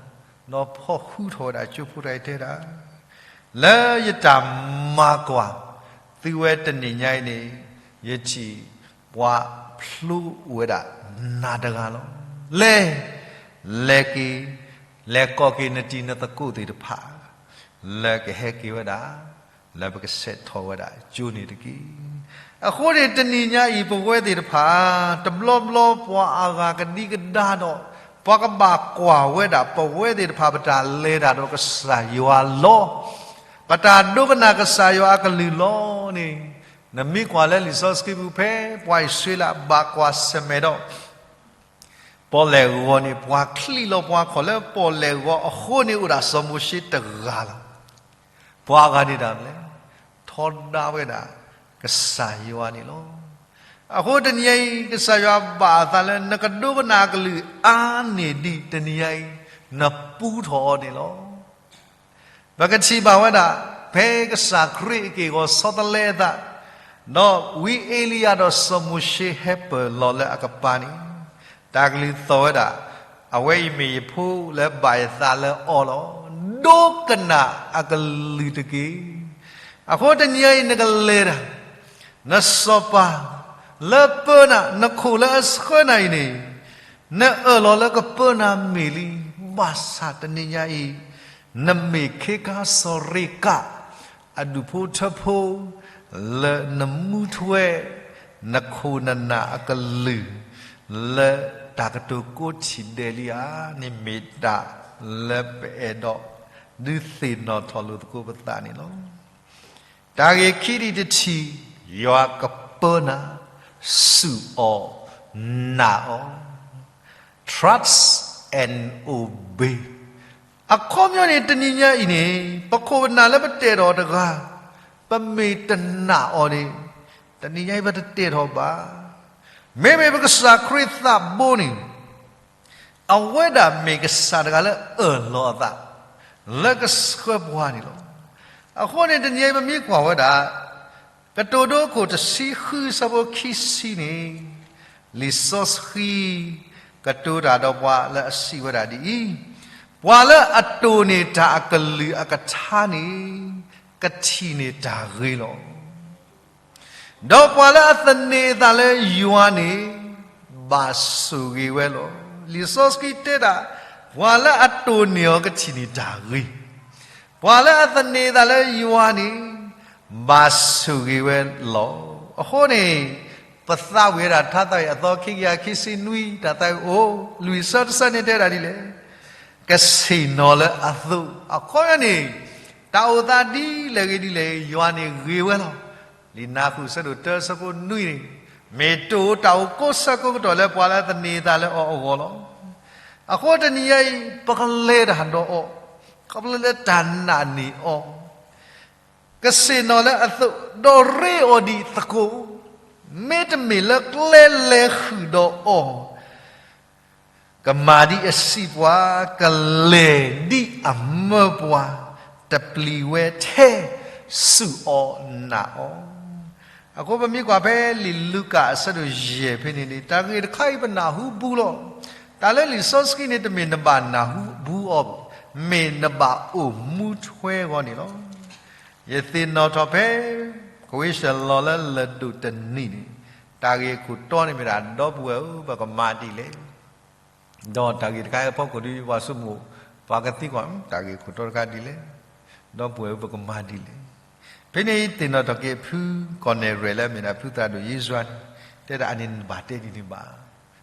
ဒီးဖီၣ်ဃုထီၣ်ဝဲဒၣ်ကၠိဖိတဂၤအံၤတဲဒၣ်, လၢယတၢ်မၤကွၢ်သုဝဲတနံၤညါအံၤန့ၣ်, ယထံၣ်ပှၤဖျိအိၣ်ဝဲဒၣ်နးတဂၤလီၤ. လဲၤ, လဲၤက့ၤ, လဲၤကိးက့ၤနတံၤနသကိးသ့ၣ်တဖၣ် လၢကဟဲက့ၤဝဲဒၣ် လၢပကဆဲးထီၣ်ဝဲဒၣ်ကၠိန့ၣ်တက့ၢ်. အဃိန့ၣ်တနံၤညါအံၤ ပဝဲသ့ၣ်တဖၣ် တဘျီဘျီပှၤအဂၤကဒံကဒါဒီး ပှၤကဘၣ်ကွၢ်ဝဲဒၣ် ပဝဲသ့ၣ်တဖၣ်ပတၢ်လဲၤတၢ်ဒီးကစၢ်ယွၤလီၤ. ပတၢ်ဒိကနၣ်ကစၢ်ယွၤအကလုၢ်လီၤန့ၣ်, နမ့ၢ်ကွၢ်လၢလံာ်စီဆှံပူၤဖဲ ပှၤအံၣ်စရ့လးဘၣ်ကွၢ်ဆၢၣ်မဲာ်ဒီး ပီၣ်လဲၣ်ဂီၤန့ၣ် ပှၤချံးလီၤပှၤခီၣ်လၢပီၣ်လဲၣ်ဂီၤအဃိန့ၣ် အိၣ်ဒၣ်စီၤမိၤၡ့တဂၤလီၤ. ပှၤအဂၤန့ၣ်ဒၣ်လဲာ် ထီဒါဝဲဒၣ်ကစၢ်ယွၤန့ၣ်လီၤ. အဃိတနံၤအံၤ ကစၢ်ယွၤဘၣ်အသးလၢ နကဒိကနၣ်အကလုၢ်အါန့ၢ်ဒံးတနံၤညါအံၤ နပူထီၣ်အီၤန့ၣ်လီၤ. ပကထံၣ်ဘၣ်ဝဲဒၣ် ဖဲကစၢ်ခရံာ်အက့ၢ်အဂီၤဆီတလဲအသး, ဒီးဝံအ့လံယၤဒီးစီၤမိၤၡ့ဟဲပၢၢ်လီၤလၢအကပၤန့ၣ်, တၢ်ကလုၢ်သီၣ်ဝဲဒၣ်, အဝဲအံၤမ့ၢ်ယဖိလၢဘၣ်ယသးလၢအီလီၤ. ဒိကနၣ်အကလုၢ်တက့ၢ်. အဃိတနံၤအံၤနကလဲၤတၢ် နစီၤပၤလၢပၢနၤ, နခိၣ်လၢအဆှၢနၤအံၤန့ၣ်, နအၢၣ်လီၤလၢကပၢနၤမ့ၢ်လံ, ဘၣ်ဆၣ်တနံၤညါအံၤ, နမ့ၢ်ခ့ခါစီၤရ့ကး အဒူၣ်ဖိထၢဖိ, လၢနမူထွဲ နခိၣ်နနၢ်အကလုၢ် လၢတၢ်ကတိၤကိးထံၣ်ဒဲးလံဧါ, န့ၣ်မ့ၢ်တၢ်လၢပအဲၣ်ဒိးဒုးသ့ၣ်နီၣ်ထီၣ်လိာ်သကိးပသးန့ၣ်လီၤ. တၢ်ဂ့ၢ်ခံဒံးတထံၣ်, ယွၤကပၢနၤ, စူၢ်အီၤ, နာ်အီၤ, trust and obey. အခီပညီန့ၣ် တနံၤညါအံၤန့ၣ် ပခိၣ်ပနၢ်လၢပတအဲၣ်ဒိးတဂၤ, ပမ့ၢ်တနာ်အီၤန့ၣ်, တနံၤညါအံၤပတတဲာ်ထီၣ်ဘၣ်. မ့မ့ၢ်ပကစၢ်ခရံာ်သးဘိန့ၣ် အဝဲဒၣ်မ့ၢ်ကစၢ်တဂၤလၢအၢၣ်လီၤအသး လၢကဆှၢပှၤန့ၣ်လီၤ. အဃိန့ၣ် တနံၤအံၤပမ့ၢ်ကွၢ်ဝဲဒၣ် ကတိၤဒိခိၣ်တဆံဃုဆၢဖိခံဆံန့ၣ်, လံာ်စီဆှံကတိၤတၢ်ဒီးပှၤလၢအစံးဝဲဒၣ်ဒ်အံၤ, ပှၤလၢအတိၢ်န့ၢ်တၢ်အကလုၢ်အကထါန့ၣ် ကထံၣ်န့ၢ်တၢ်ဂ့ၤလီၤ. ဒီးပှၤလၢအသန့ၤအသးလၢယွၤန့ၣ် ဘၣ်ဆိၣ်ဂ့ၤဝဲလီၤ. လံာ်စီဆှံတဲဒၣ် ပှၤလၢအတိၢ်န့ၢ်အီၤကထံၣ်န့ၢ်တၢ်ဂ့ၤ, ပှၤလၢအသန့ၤအသးလၢယွၤန့ၣ် ဘၣ်ဆိၣ်ဂ့ၤဝဲလီၤ. အဃိန့ၣ် ပသးဝံၣ်ဝဲဒၣ်ထါသးဝံၣ်အသီခံကယၤခံဆံနွံ တၢ်သးဝံၣ်အိၣ် လွံၢ်ဆၢတဆၢန့ၣ်တဲဒၣ်ဒ်လဲၣ်, ကဆ့ၣ်နီၤလၢအသိး, အခီပညီန့ၣ် တၢ်အိၣ်သးဒ်လဲၣ်ဂ့ၤဒ်လဲၣ်ဂ့ၤ ယွၤန့ၣ်ဂ့ၤဝဲလီၤ. လံာ်နၢ်ဟူအဆၢဒိၣ်တၢအဆၢဖိနွံန့ၣ် မ့ၢ်တအိၣ်တၢ်အိၣ်ကိးဆၢကိးကတီၢ်လၢပှၤလၢအသန့ၤအသးလၢအီၤအဂီၢ်လီၤ. အဃိတနံၤညါအံၤ ပကလဲၤတၢ်ဒီးအီၤ ခီဖျိလၢတၢ်နာ်န့ၢ်အီၤ ကဆ့ၣ်နီၤလၢအသိး ဒီးရ့အီၤဒံးသကိး, မ့တမ့ၢ်လၢကျဲလဲၤဃုာ်ဒီးအီၤ ကမၤဒ်အစံးပှၤ, ကလဲၤဒ်အမၢပှၤ, တပျံၤဝဲထဲ, စူၢ်အီၤနာ်အီၤ. အဃိပမ့ၢ်ကွၢ်ဖဲလံာ်လူၤကၣ်အဆၢဒိၣ်ယဲၢ်ဖဲန့ၣ်န့ၣ် တၢ်ဂ့ၢ်တခါအံၤပနၢ်ဟူဘူးလီၤ. တၢ်လၢလံာ်စီဆှံန့ၣ် တမ့ၢ်နဘၣ်နၢ်ဟူဘူးအီၤ, မ့ၢ်နဘၣ်အိၣ်မူထွဲအဂီၢ်န့ၣ်လီၤ. ယသ့ၣ်နီၣ်ထီၣ်ဖဲ ကဝ့ၢ်ၡၢၣ်လီၤလၢလၢၢ်ဒိၣ်တနံၤန့ၣ် တၢ်ဂ့ၢ်အခိၣ်တီန့ၣ်မ့ၢ်ဒၣ် ဒီပုၢ်ဝဲၢ်ဧၢ ပကမၤဒ်လဲၣ်. ဒီးတၢ်ဂ့ၢ်တခါအံၤအဖီခိၣ်ဒီး ပှၤဆိကမိၣ် ပှၤကသံကွၢ် တၢ်ဂ့ၢ်အခိၣ်တီတခါဒ်လဲၣ်, ဒီပုၢ်ဝဲၢ်ဧၢ ပကမၤဒ်လဲၣ်. ဖဲန့ၣ်သ့ၣ်နီၣ်ထီၣ်က့ၤဖုကီၢ်နဲၣ်ရဲၣ်လၢအမ့ၢ်ဒၣ်ဖုသရၣ်ဒိၣ်ယ့ၡါန့ၣ်, တဲဒၣ်အန့ၣ်နဘၣ်တဲဒ်န့ၣ်ဘၣ်.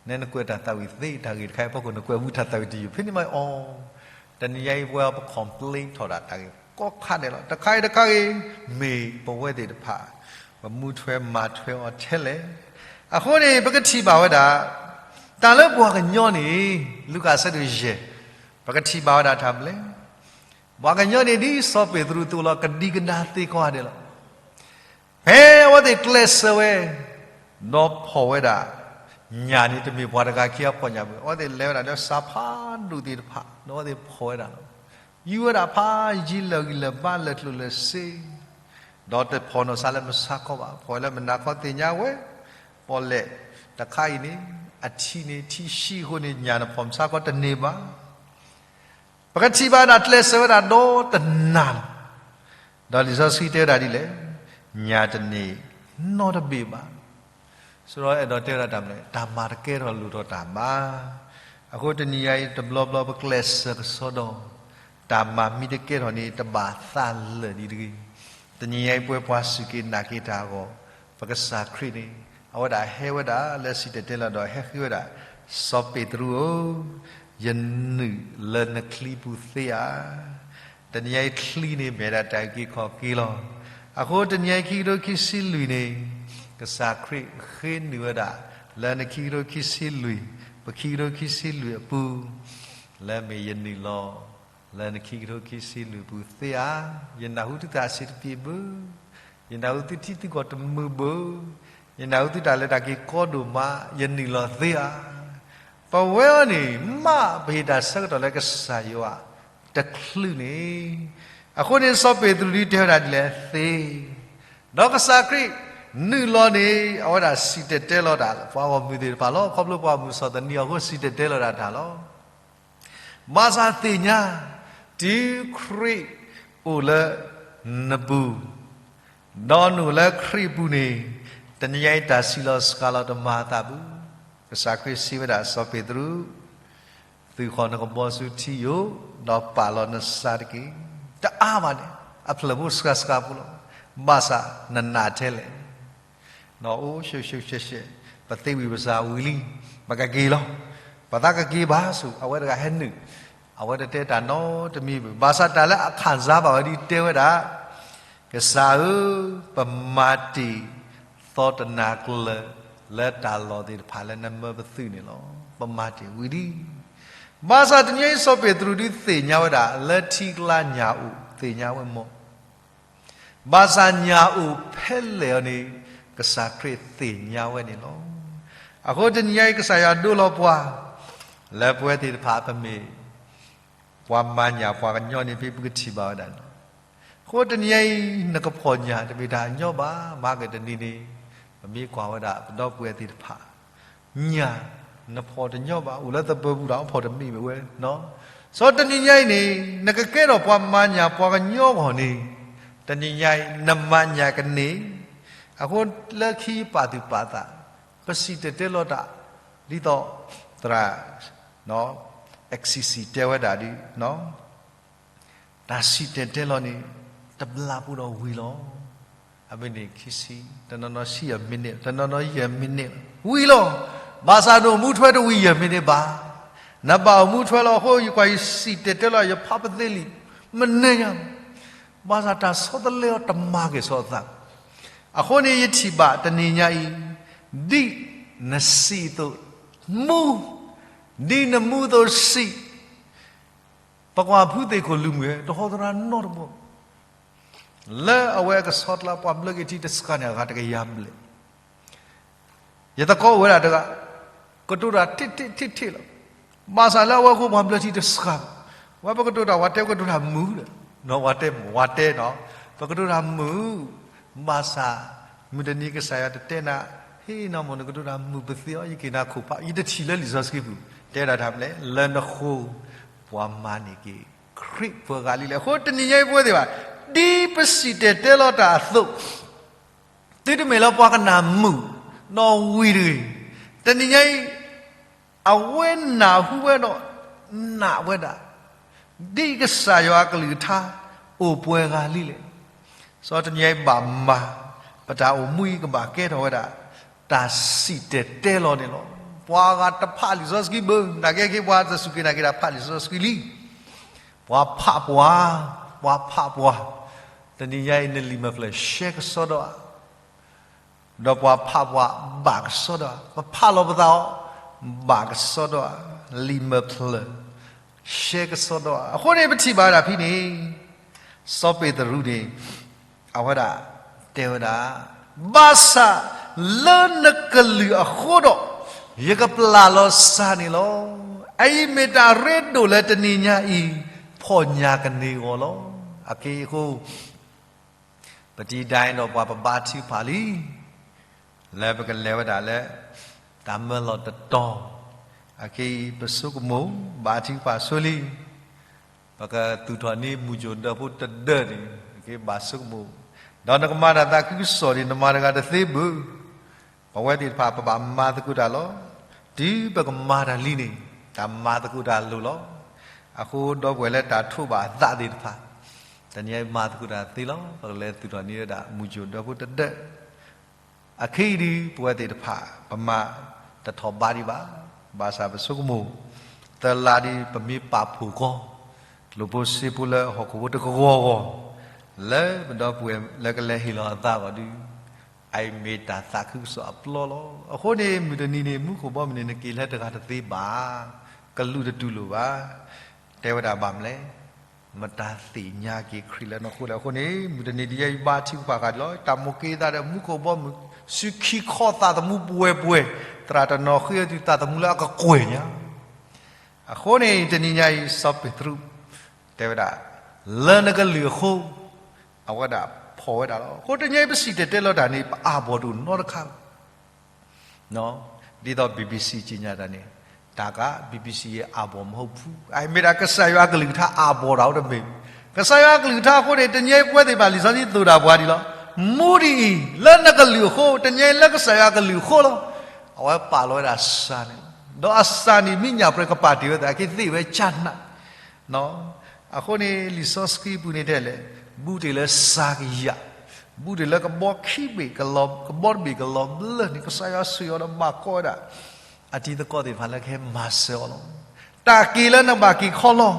နဲနကွဲးတၢ်သးဝံၣ်သ့တၢ်ဂ့ၢ်တခါအံၤအဖီခိၣ် နကွဲးဝံၤတၢ်သးဝံၣ်တယုၢ် ဖဲန့ၣ်မ့ၢ်အီၤ. တနံၤညါအံၤပဝဲပ complain ထီၣ်ဒၣ်တၢ်ဂ့ၢ်ကိးခါန့ၣ်လီၤ. တခါအံၤတခါဂ့ၤ မ့ၢ်ပဝဲသ့ၣ်တဖၣ် ပမူထွဲမၤထွဲအီၤထဲလဲၣ်. အဃိန့ၣ် ပကထံၣ်ဘၣ်ဝဲဒၣ် တၢ်လၢပှၤကညီန့ၣ် လူၤကၣ်အဆၢဒိၣ်ယဲၢ်, ပကထံၣ်ဘၣ်ဝဲဒၣ်တၢ်ဘျဲၣ် ပှၤကညီန့ၣ် ဒ်စီၤပ့းတရူးသိးလီၤကဒံကဒါသ့ကိးဂၤဒဲးလီၤ. ဖဲအဝဲသ့ၣ်ကျဲးစၢးဝဲ ဒီးဖီၣ်ဝဲဒၣ် ညၣ်န့ၣ် တမ့ၢ်ပှၤတဂၤခံဂၤဖီၣ်ညၣ်ဘၣ်, အဝဲသ့ၣ်လဲၤဝဲဒၣ်လၢစးဖးဒိၣ်သ့ၣ်တဖၣ် ဒီးအဝဲသ့ၣ်ဖီၣ်ဝဲဒၣ်လီၤ. ယူၤဝဲဒၣ်ဖးယံာ်လၢာ်ဂံၢ်လၢာ်ဘါလၢာ်ကျိၣ်လၢာ်စ့, ဒီးတဖီၣ်နီၢ်ဆါလၢမုၢ်ဆါခီဘၣ်, ဖီၣ်ဝဲလၢမုၢ်နၤခီသ့ၣ်ညါဝဲ, ပီၣ်လဲၣ်တခါအံၤန့ၣ် အထံန့ၣ် ထံဆံးအဃိန့ၣ် ညၣ်နဖီၣ်မုၢ်ဆါခီတန့ၢ်ဘၣ်. ပကထံၣ်ဘၣ်ဒၣ်ကျဲးစၢးဝဲဒၣ်ဒီတနၤလီၤ. ဒီးလံာ်စီဆှံတဲဝဲဒၣ်ဒ်လဲၣ်, ညၣ်တန့ၢ်နီတဘ့ၣ်ဘၣ်. ဆိဒီးအဲၣ်ဒိးတဲဝဲဒၣ်တၢ်မနုၤလဲၣ်, တၢ်မၤတကဲထီၣ်လိၣ်ထီၣ်တၢ်မၤ. အဃိတနံၤညါအံၤတဘျီဘျီပကျဲးစၢးကစီဒီ, တၢ်မၤမ့ၢ်တကဲထီၣ်န့ၣ် တဘၣ်သးလၢာ်ဒံးတဂ့ၤ. တနံၤညါအံၤပဝဲပှၤစူၢ်က့ၤနာ်က့ၤတၢ်အဂီၢ်, ပကစၢ်ခရံာ်န့ၣ် အဝဲဒၣ်ဟဲဝဲဒၣ်လၢစံၣ်တဲၤတဲလီၤဒီးဟဲဃ့ဝဲဒၣ်, စီၤပ့းတရူးဧၢ, ယနုာ်လၢနချံပူၤသ့ဧါ. တနံၤညါအံၤချံန့ၣ် မ့ၢ်ဒၣ်တၢ်အုၣ်က့ၤခီၣ်က့ၤလီၤ. အဃိတနံၤညါအံၤခံကထိခံဆံလွံၢ်န့ၣ်, ကစၢ်ခရံာ်ဃ့နုာ်ဝဲဒၣ် လၢနခံကထိခံဆံလွံၢ်, ပခံကထိခံဆံလွံၢ်အပူၤ, လၢမ့ၢ်ယနုာ်လီၤ လၢနခံကထိခံဆံလွံၢ်ပူၤသ့ဧါ. ယနၢ်ဟူသုတၢ်စံးတပျ့ၤဘၣ်, ယနၢ်ဟူသုထံသုကီၢ်တမုာ်ဘၣ်, ယနၢ်ဟူသုတၢ်လဲၤတၢ်က့ၤကီဒိၣ်မး, ယနုာ်လီၤသ့ဧါ. ပဝဲအံၤန့ၣ် မ့ၢ်ပဟ့ၣ်တၢ်ဆၢကတီၢ်လၢကစၢ်ယွၤတချုးန့ၣ်, အဃိန့ၣ် စီၤပ့းတရူးဒ်တဲဝဲဒၣ်ဒ်လဲၣ်သ့, ဒီးကစၢ်ခရံာ်နုာ်လီၤန့ၣ် အဝဲဒၣ်စံၣ်တဲၤတဲလီၤတၢ်လၢပှၤဂီၢ်မုၢ်သ့ၣ်တဖၣ်လီၤ. ခီဖျိပှၤဂီၢ်မုၢ်ဆီၣ်သနံးအီၤအဃိ စံၣ်တဲၤတဲလီၤဒၣ်တၢ်လီၤ. ဘၣ်ဆၣ်သ့ၣ်ညါ, တုၤခရံာ်အိၣ်လၢနပူၤ, ဒီးနအိၣ်လၢခရံာ်အပူၤန့ၣ်, တနံၤညါအံၤတၢ်စံးလီၤစှၤလီၤတမၤအသးဘၣ်. ကစၢ်ခရံာ်စံးဝဲဒၣ်စီၤပ့းတရူး, သုးဃီၤနကဘီဆူထံယိာ်, ဒီးပာ်လီၤနစၢ်တက့ၢ်. တအါဘၣ်န့ၣ်, အဖျၢၣ်ဖိစှၤစှၤဖိလီၤ. ဘၣ်ဆၣ်နနာ်ထဲလဲၣ် အိၣ်ရှဲရှဲရှဲရှဲ, ပသ့ဝံၣ်ပစၢ်ဝံၤလံ, ပကက့ၤလီၤ. ပသးကက့ၤဘၣ်ဆူ အဝဲတဂၤဟဲနုာ်, အဝဲတတဲတၢ်နီတမံၤဘၣ်. ဘၣ်ဆၣ်တၢ်လၢအခံစားဘၣ်ဝဲဒ်တဲဝဲဒၣ်, ကစၢ်ဧၢ, ပမၤတ့ၢ်သီတနၤကျၢၤ လၢတၢ်လီၢ်သ့ၣ်တဖၣ်လၢနမၢပသုးန့ၣ်လီၤ. ပမၤတ့ၢ်ဝံၤလံ. ဘၣ်ဆၣ်တနံၤညါအံၤစီၤပ့းတရူးဒုးသ့ၣ်ညါဝဲဒၣ် လၢထံကျါညၣ်အိၣ်သ့ၣ်ညါဝဲမီၢ် ဘၣ်ဆၣ်ညၣ်အိၣ်ဖဲလဲၣ်အီၤန့ၣ် ကစၢ်ခရံာ်သ့ၣ်ညါဝဲန့ၣ်လီၤ. အဃိတနံၤညါအံၤ ကစၢ်ယွၤဒိလီၤပှၤ လၢပဝဲသ့ၣ်တဖၣ်ပမ့ၢ် ပှၤမၤညၣ်ပှၤကညီန့ၣ် ဖဲပကထံၣ်ဘၣ်ဝဲဒၣ်န့ၣ်လီၤ. အဃိတနံၤညါအံၤ နကဖီၣ်ညၣ်တမ့ၢ်တၢ်ညီဘၣ်, မၤက့ၤတနံၤန့ၣ် ပမ့ၢ်ကွၢ်ဝဲဒၣ်ပဒီပုၢ်ဝဲၢ်သ့ၣ်တဖၣ် ညၣ်နဖီၣ်တညီဘၣ်, အိၣ်လၢသပၢၤပူၤဒီးအဖီၣ်တမ့ၢ်မ့ၢ်ဝဲ. စီၤတနံၤညါအံၤန့ၣ် နကကဲထီၣ်ပှၤမၤညၣ်ပှၤကညီအဂီၢ်န့ၣ်, တနံၤညါအံၤ နမၤညၣ်ကန့ၢ်, အဃိလၢခံပာ်သူၣ်ပာ်သး, ပစံၣ်တဲၤတဲလီၤတၢ်, ဒ်သိး သရၣ် X C C တဲဝဲဒၣ်ဒ် တၢ်စံၣ်တဲၤတဲလီၤန့ၣ် တဘျီပူၤဒီးဝံၤလီၤ. အမ့ၢ်န့ၣ်ခံဆံ, တနီၤနီၤဆံယဲၢ်မံးနံး, တနီၤနီၤယဲၢ်မံးနံး, ဝံၤလီၤ. ဘၣ်ဆၣ်နအိၣ်မူထွဲတဝံၤယဲၢ်မံးနံးဘၣ်. နဘၣ်အိၣ်မူထွဲလီၤအဃိ ယကွၢ်ယစံၣ်တဲၤတဲလီၤ ယဖးပသ့လံ, မနုၤညါ, ဘၣ်ဆၣ်တၢ်ဆီတလဲအီၤတမၤက့ၤစီၤအသး. အဃိန့ၣ်ယထံၣ်ဘၣ်တနံၤညါအံၤ, ဒ်နစံၣ်အသိးမူ, ဒ်နမူအသိးစံၣ်, ပကွၢ်ဖုသ့ၣ်ခိၣ်လူၤမုၢ် တဟီသရၣ်နီတဘီ လၢအဝဲအကဆီတလဲပှၤဘျၢက့ၤထံတစှၤန့ၣ် အဂၤတကယၤဘျဲၣ်. ယသကိးအိၣ်ဝဲဒၣ်တဂၤ, ကတိၤတၢ်ထံၣ်ထံၣ်ထံၣ်ထံၣ်လီၤ. ဘၣ်ဆၣ်လၢအဝဲအဃိပှၤဘျၢထံတစှၤ, ဝဲပကတိၤတၢ်ဝဲတဲ ပကတိၤတၢ်မုာ်ဒီး, ဝဲတဲမုာ်, ဝဲတဲနီၤ, ပကတိၤတၢ်မုာ်, ဘၣ်ဆၣ် မုၢ်တနံၤကစၢ်ယွၤတတဲနၤ, ဟ့ၣ်နီၤမ့ၢ်နကတိၤတၢ်မုာ်ပသ့အီၤ ယက့ၤနၤခိၣ်ဖး, ယတထံၣ်လၢလံာ်စီဆှံပူၤ တဲဒၣ်တၢ်မနုၤလဲၣ်, လၢနဃိ ပှၤမၤန့ၢ်က့ၤ ခရံာ်ပှၤဂၤလံလဲၣ်. အဃိတနံၤညါအံၤပဝဲသ့ၣ်ဘၣ်, ဒ်ပစံၣ်တဲၤတဲလီၤတၢ်အသိး, သုတမ့ၢ်လၢပှၤကနၢ်မုာ်ဒီးဝံၤတဂ့ၤ. တနံၤညါအံၤ အဝဲနၢ်ဟူဝဲဒီးနာ်ဝဲဒၣ်, ဒ်ကစၢ်ယွၤအကလုၢ်ကထါအိၣ်ပှဲၤဂၤလံလဲၣ်. စီၤတနံၤအံၤဘၣ်မၤ, ပတၢ်အိၣ်မူအံၤကဘၣ်ကဲထီၣ်ဝဲဒၣ် တၢ်စံၣ်တဲၤတဲလီၤန့ၣ်လီၤ. ပှၤဂၤတဖးလံာ်စီဆှံဘၣ်, နာ်က့ ပှၤတစူၢ်က့ၤနာ်က့ၤတၢ်ဖးလံာ်စီဆှံလံ. ပှၤဖးပှၤ, ပှၤဖးပှၤ, တနံၤညါအံၤ နလံာ်မဲာ်ဖျၢၣ် ရှဲကစီဒီဧါ, ဒီးပှၤဖးပှၤဘၣ်ကစီဒီဧါ, ပဖးလီၤပသးအီၤ ဘၣ်ကစီဒီဧါ, လံာ်မဲာ်ဖျၢၣ် ရှဲကစီဒီဧါ. အဃိန့ၣ် ပထံၣ်ဘၣ်ဝဲဒၣ်ဖဲန့ၣ် စီၤပ့းတရူးန့ၣ် အဝဲဒၣ်တဲဝဲဒၣ်, ဘၣ်ဆၣ်လၢနကလုၢ်အဃိဒီး ယကပျၢ်လီၤစၢ်န့ၣ်လီၤ. အအံၤမ့ၢ်တၢ်ရ့ဒိၣ်လၢတနံၤညါအံၤ ဖီၣ်ညါကန့ၢ်အဂီၢ်လီၤ. အက့အဃိ ပတံၤဒၣ်ဒီးပှၤပဘါထုကဖၣ်လံ လၢပကလဲၤဝဲဒၣ်လၢ တၢ်မၢလီၤတတီၤ, အက့အံၤ ပဆိကမိၣ် ဘါထုကဖၣ်ဆိလံ, ပကသူၣ်ထီၣ်န့ၢ်မုၢ်ကိၣ်ဒၢဖိတဒၢန့ၣ် အက့ဘၣ်ဆိကမိၣ်, ဒီးနကမၤတၢ်သးခုကစီၣ်န့ၣ် နမၤတဂၤတသ့ဘၣ်. ပဝဲသ့ၣ်တဖၣ် ပဘၣ်မၤသကိးတၢ်လီၤ. တုၤပကမၤတၢ်လံန့ၣ် တၢ်မၤသကိးတၢ်လိၤလီၤ. အဃိဒီပုၢ်ဝဲၢ်လၢတၢ်ထိးဘၣ်အသးသ့ၣ်တဖၣ် တနံၤအံၤမၤသကိးတၢ်သ့လီၤ. ပကလဲၤသူၣ်ထီၣ်န့ၢ်ဝဲဒၣ်မုၢ်ကိၣ်ဒၢဖိတဒၢ အခဲအံၤဒုး ပဝဲသ့ၣ်တဖၣ် ပမၤတထီၣ်ဘးဒံးဘၣ်. ဘၣ်ဆၣ်ပဆိကမိၣ် သၢလါဒ်ပမ့ၢ်ပာ်ဖှိၣ်ကီ လိာ်ဖိစ့ဖိလၢဟီၣ်ခိၣ်ဖိတကဂီၤဂီၤ လၢပဒီပုၢ်ဝဲၢ်လၢကလဲၤဟ့ၣ်လီၤအသးအဂီၢ်ဒုး အအံၤမ့ၢ်တၢ်သးခုကစီၣ်အပျီလီၤ. အဃိန့ၣ် မုၢ်တနံၤန့ၣ် မူခိၣ်ဘီမုၢ်န့ၣ် နက့ၤလၢတဂၤတသ့ဘၣ်, ကလူးတတူၢ်လိာ်ဘၣ်. တဲဝဲဒၣ်ဘၣ်မနုၤလဲၣ်, မတၤသ့ၣ်ညါက့ၤခရံာ်လၢနီၢ်ခိလဲၣ်. အဃိန့ၣ် မုၢ်တနံၤဒ်အံၤ ယဘါထုကဖၣ်ဃာ်ဒ်လီၤ. တၢ်မိၣ်က့ၤသးဒီးမူခိၣ်ဘီမုၢ် စုခံခီသးသမူပှဲၤပှဲၤ, သရၣ်တနီၤဃ့အီၤသုသးသမူလၢအကကွဲၢ်ညါ အဃိန့ၣ် တနံၤညါအံၤ စီၤပ့းတရူး တဲဝဲဒၣ် လၢနကလုၢ်အဃိ အဝဲဒၣ်ဖီၣ်ဝဲဒၣ်လီၤ. အဃိတနံၤအံၤ ပစံၣ်တဲၤတဲလီၤတၢ်န့ၣ် ပအၢၣ်ဘီၣ်တအိၣ်နီတခါဘၣ်. ဒ်သိး BBC က့ညါတၢ်န့ၣ် တၢ်ကး BBC အၢၣ်ဘီၣ်မဟိဖူ အမ့ၢ်ဒၣ်ကစၢ်ယွၤအကလုၢ်ကထါအၢၣ်ဘီၣ်တၢ်အိၣ်တမ့ၢ်. ကစၢ်ယွၤအကလုၢ်ကထါအဃိန့ၣ် တနံၤအံၤပဝဲသ့ၣ်ဘၣ်လံာ်စီဆှံသိၣ်တၢ်ပှၤဒ်လီၤ. မူဒ်အံၤ လၢနကလုၢ်အဃိ တနံၤအံၤလၢကစၢ်ယွၤအကလုၢ်အဃိလီၤ. အဝဲပာ်လီၤဝဲဒၣ်စၢ်န့ၣ်, ဒီးအစၢ်န့ၣ်မ့ၢ်ညၣ်ပြဲၤကပာ်တ့ၢ်ဝဲသ့ၣ် အက့သ့ၣ်ဝဲကၢ်နး အဃိန့ၣ် လံာ်စီဆှံပူၤန့ၣ်တဲလဲၣ်, ဘူးတ့ၢ်လၢစၢ်ကယၢ်, ဘူးတ့ၢ်လၢကဘီခံဘ့ၣ်ကလီၤ, ကဘီတဘ့ၣ်ကလီၤဘျၢၣ်န့ၣ် ကစၢ်ယွၤဆိၣ်အီၤဒီးဘၣ်ကိးဝဲဒၣ် အတံၤသကိးသ့ၣ်တဖၣ်လၢကဟဲမၤစၢၤအီၤလီၤ. တၢ်က့ၤလၢနဘၣ်က့ၤခီလီၤ,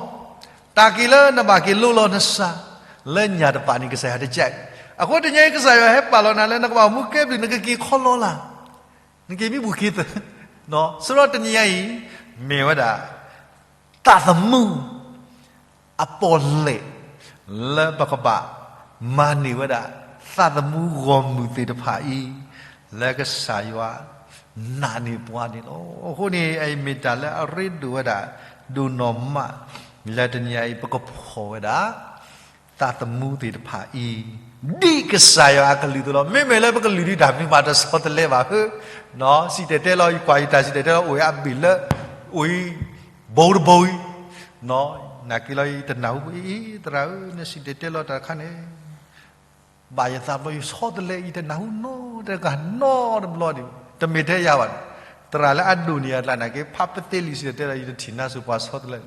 တၢ်က့ၤလၢနဘၣ်က့ၤလိလီၤနစၢ်, လၢညၣ်တပာ်န့ၣ် ကစၢ်ယွၤတကဲး. အဃိတနံၤအံၤ ကစၢ်ယွၤဟဲပာ်လီၤနၤလၢနကဘၣ်မူကဲဘျုး နကက့ၤခီလီၤလၢ် နက့ၤမံဘူၣ်ခံသၢ, ဆိဒီးတနံၤညါအံၤ မ့ၢ်ဝဲဒၣ် သးသမူ အပီၣ်လဲၣ် လၢပကဘၣ်မၤန့ၢ်ဝဲဒၣ် သးသမူဂီၢ်မုၢ်သ့ၣ်တဖၣ်အံၤ လၢကစၢ်ယွၤနာ်န့ၢ်ပှၤန့ၣ်လီၤ. အဃိန့ၣ် အအံၤမ့ၢ်တၢ်လၢအရ့ဒိၣ်ဝဲဒၣ် ဒိၣ်နီၢ်မး လၢတနံၤညါအံၤ ပကဖီၣ်ဝဲဒၣ် သးသမူသ့ၣ်တဖၣ်အံၤ ဒ်ကစၢ်ယွၤအကလုၢ်အသိးလီၤ. မ့မ့ၢ်လၢပကလုၢ်ဒ်တၢ်မနုၤမးတဆီတလဲဘၣ်ဧၢ, စံၣ်တဲၤတဲလီၤ ယကွၢ်ယတၢ်စံၣ်တဲၤတဲလီၤ အိၣ်ဝဲအဘ့ၣ်လၢ အိၣ်အံၤ ဘိတဘိအံၤ, နာ်က့လီၤ ယတနၢ်ဟူ အံၤ သရၣ်ဧၢ နစံၣ်တဲၤတဲလီၤတၢ်တခါန့ၣ် ဘၣ်ယသးဘျီ ယဆီတလဲ ယတနၢ်ဟူနီတဂၤနီတဘျီန့ၣ် တမ့ၢ်ထဲယၤဘၣ်န့ၣ်, သရၣ်လၢအဒိၣ်န့ၢ်ယၤတကျါနာ်က့ ဖးပသ့လံာ်စံၣ်တဲၤတဲလီၤ ယတထံၣ်နါစိၤပှၤဆီတလဲ,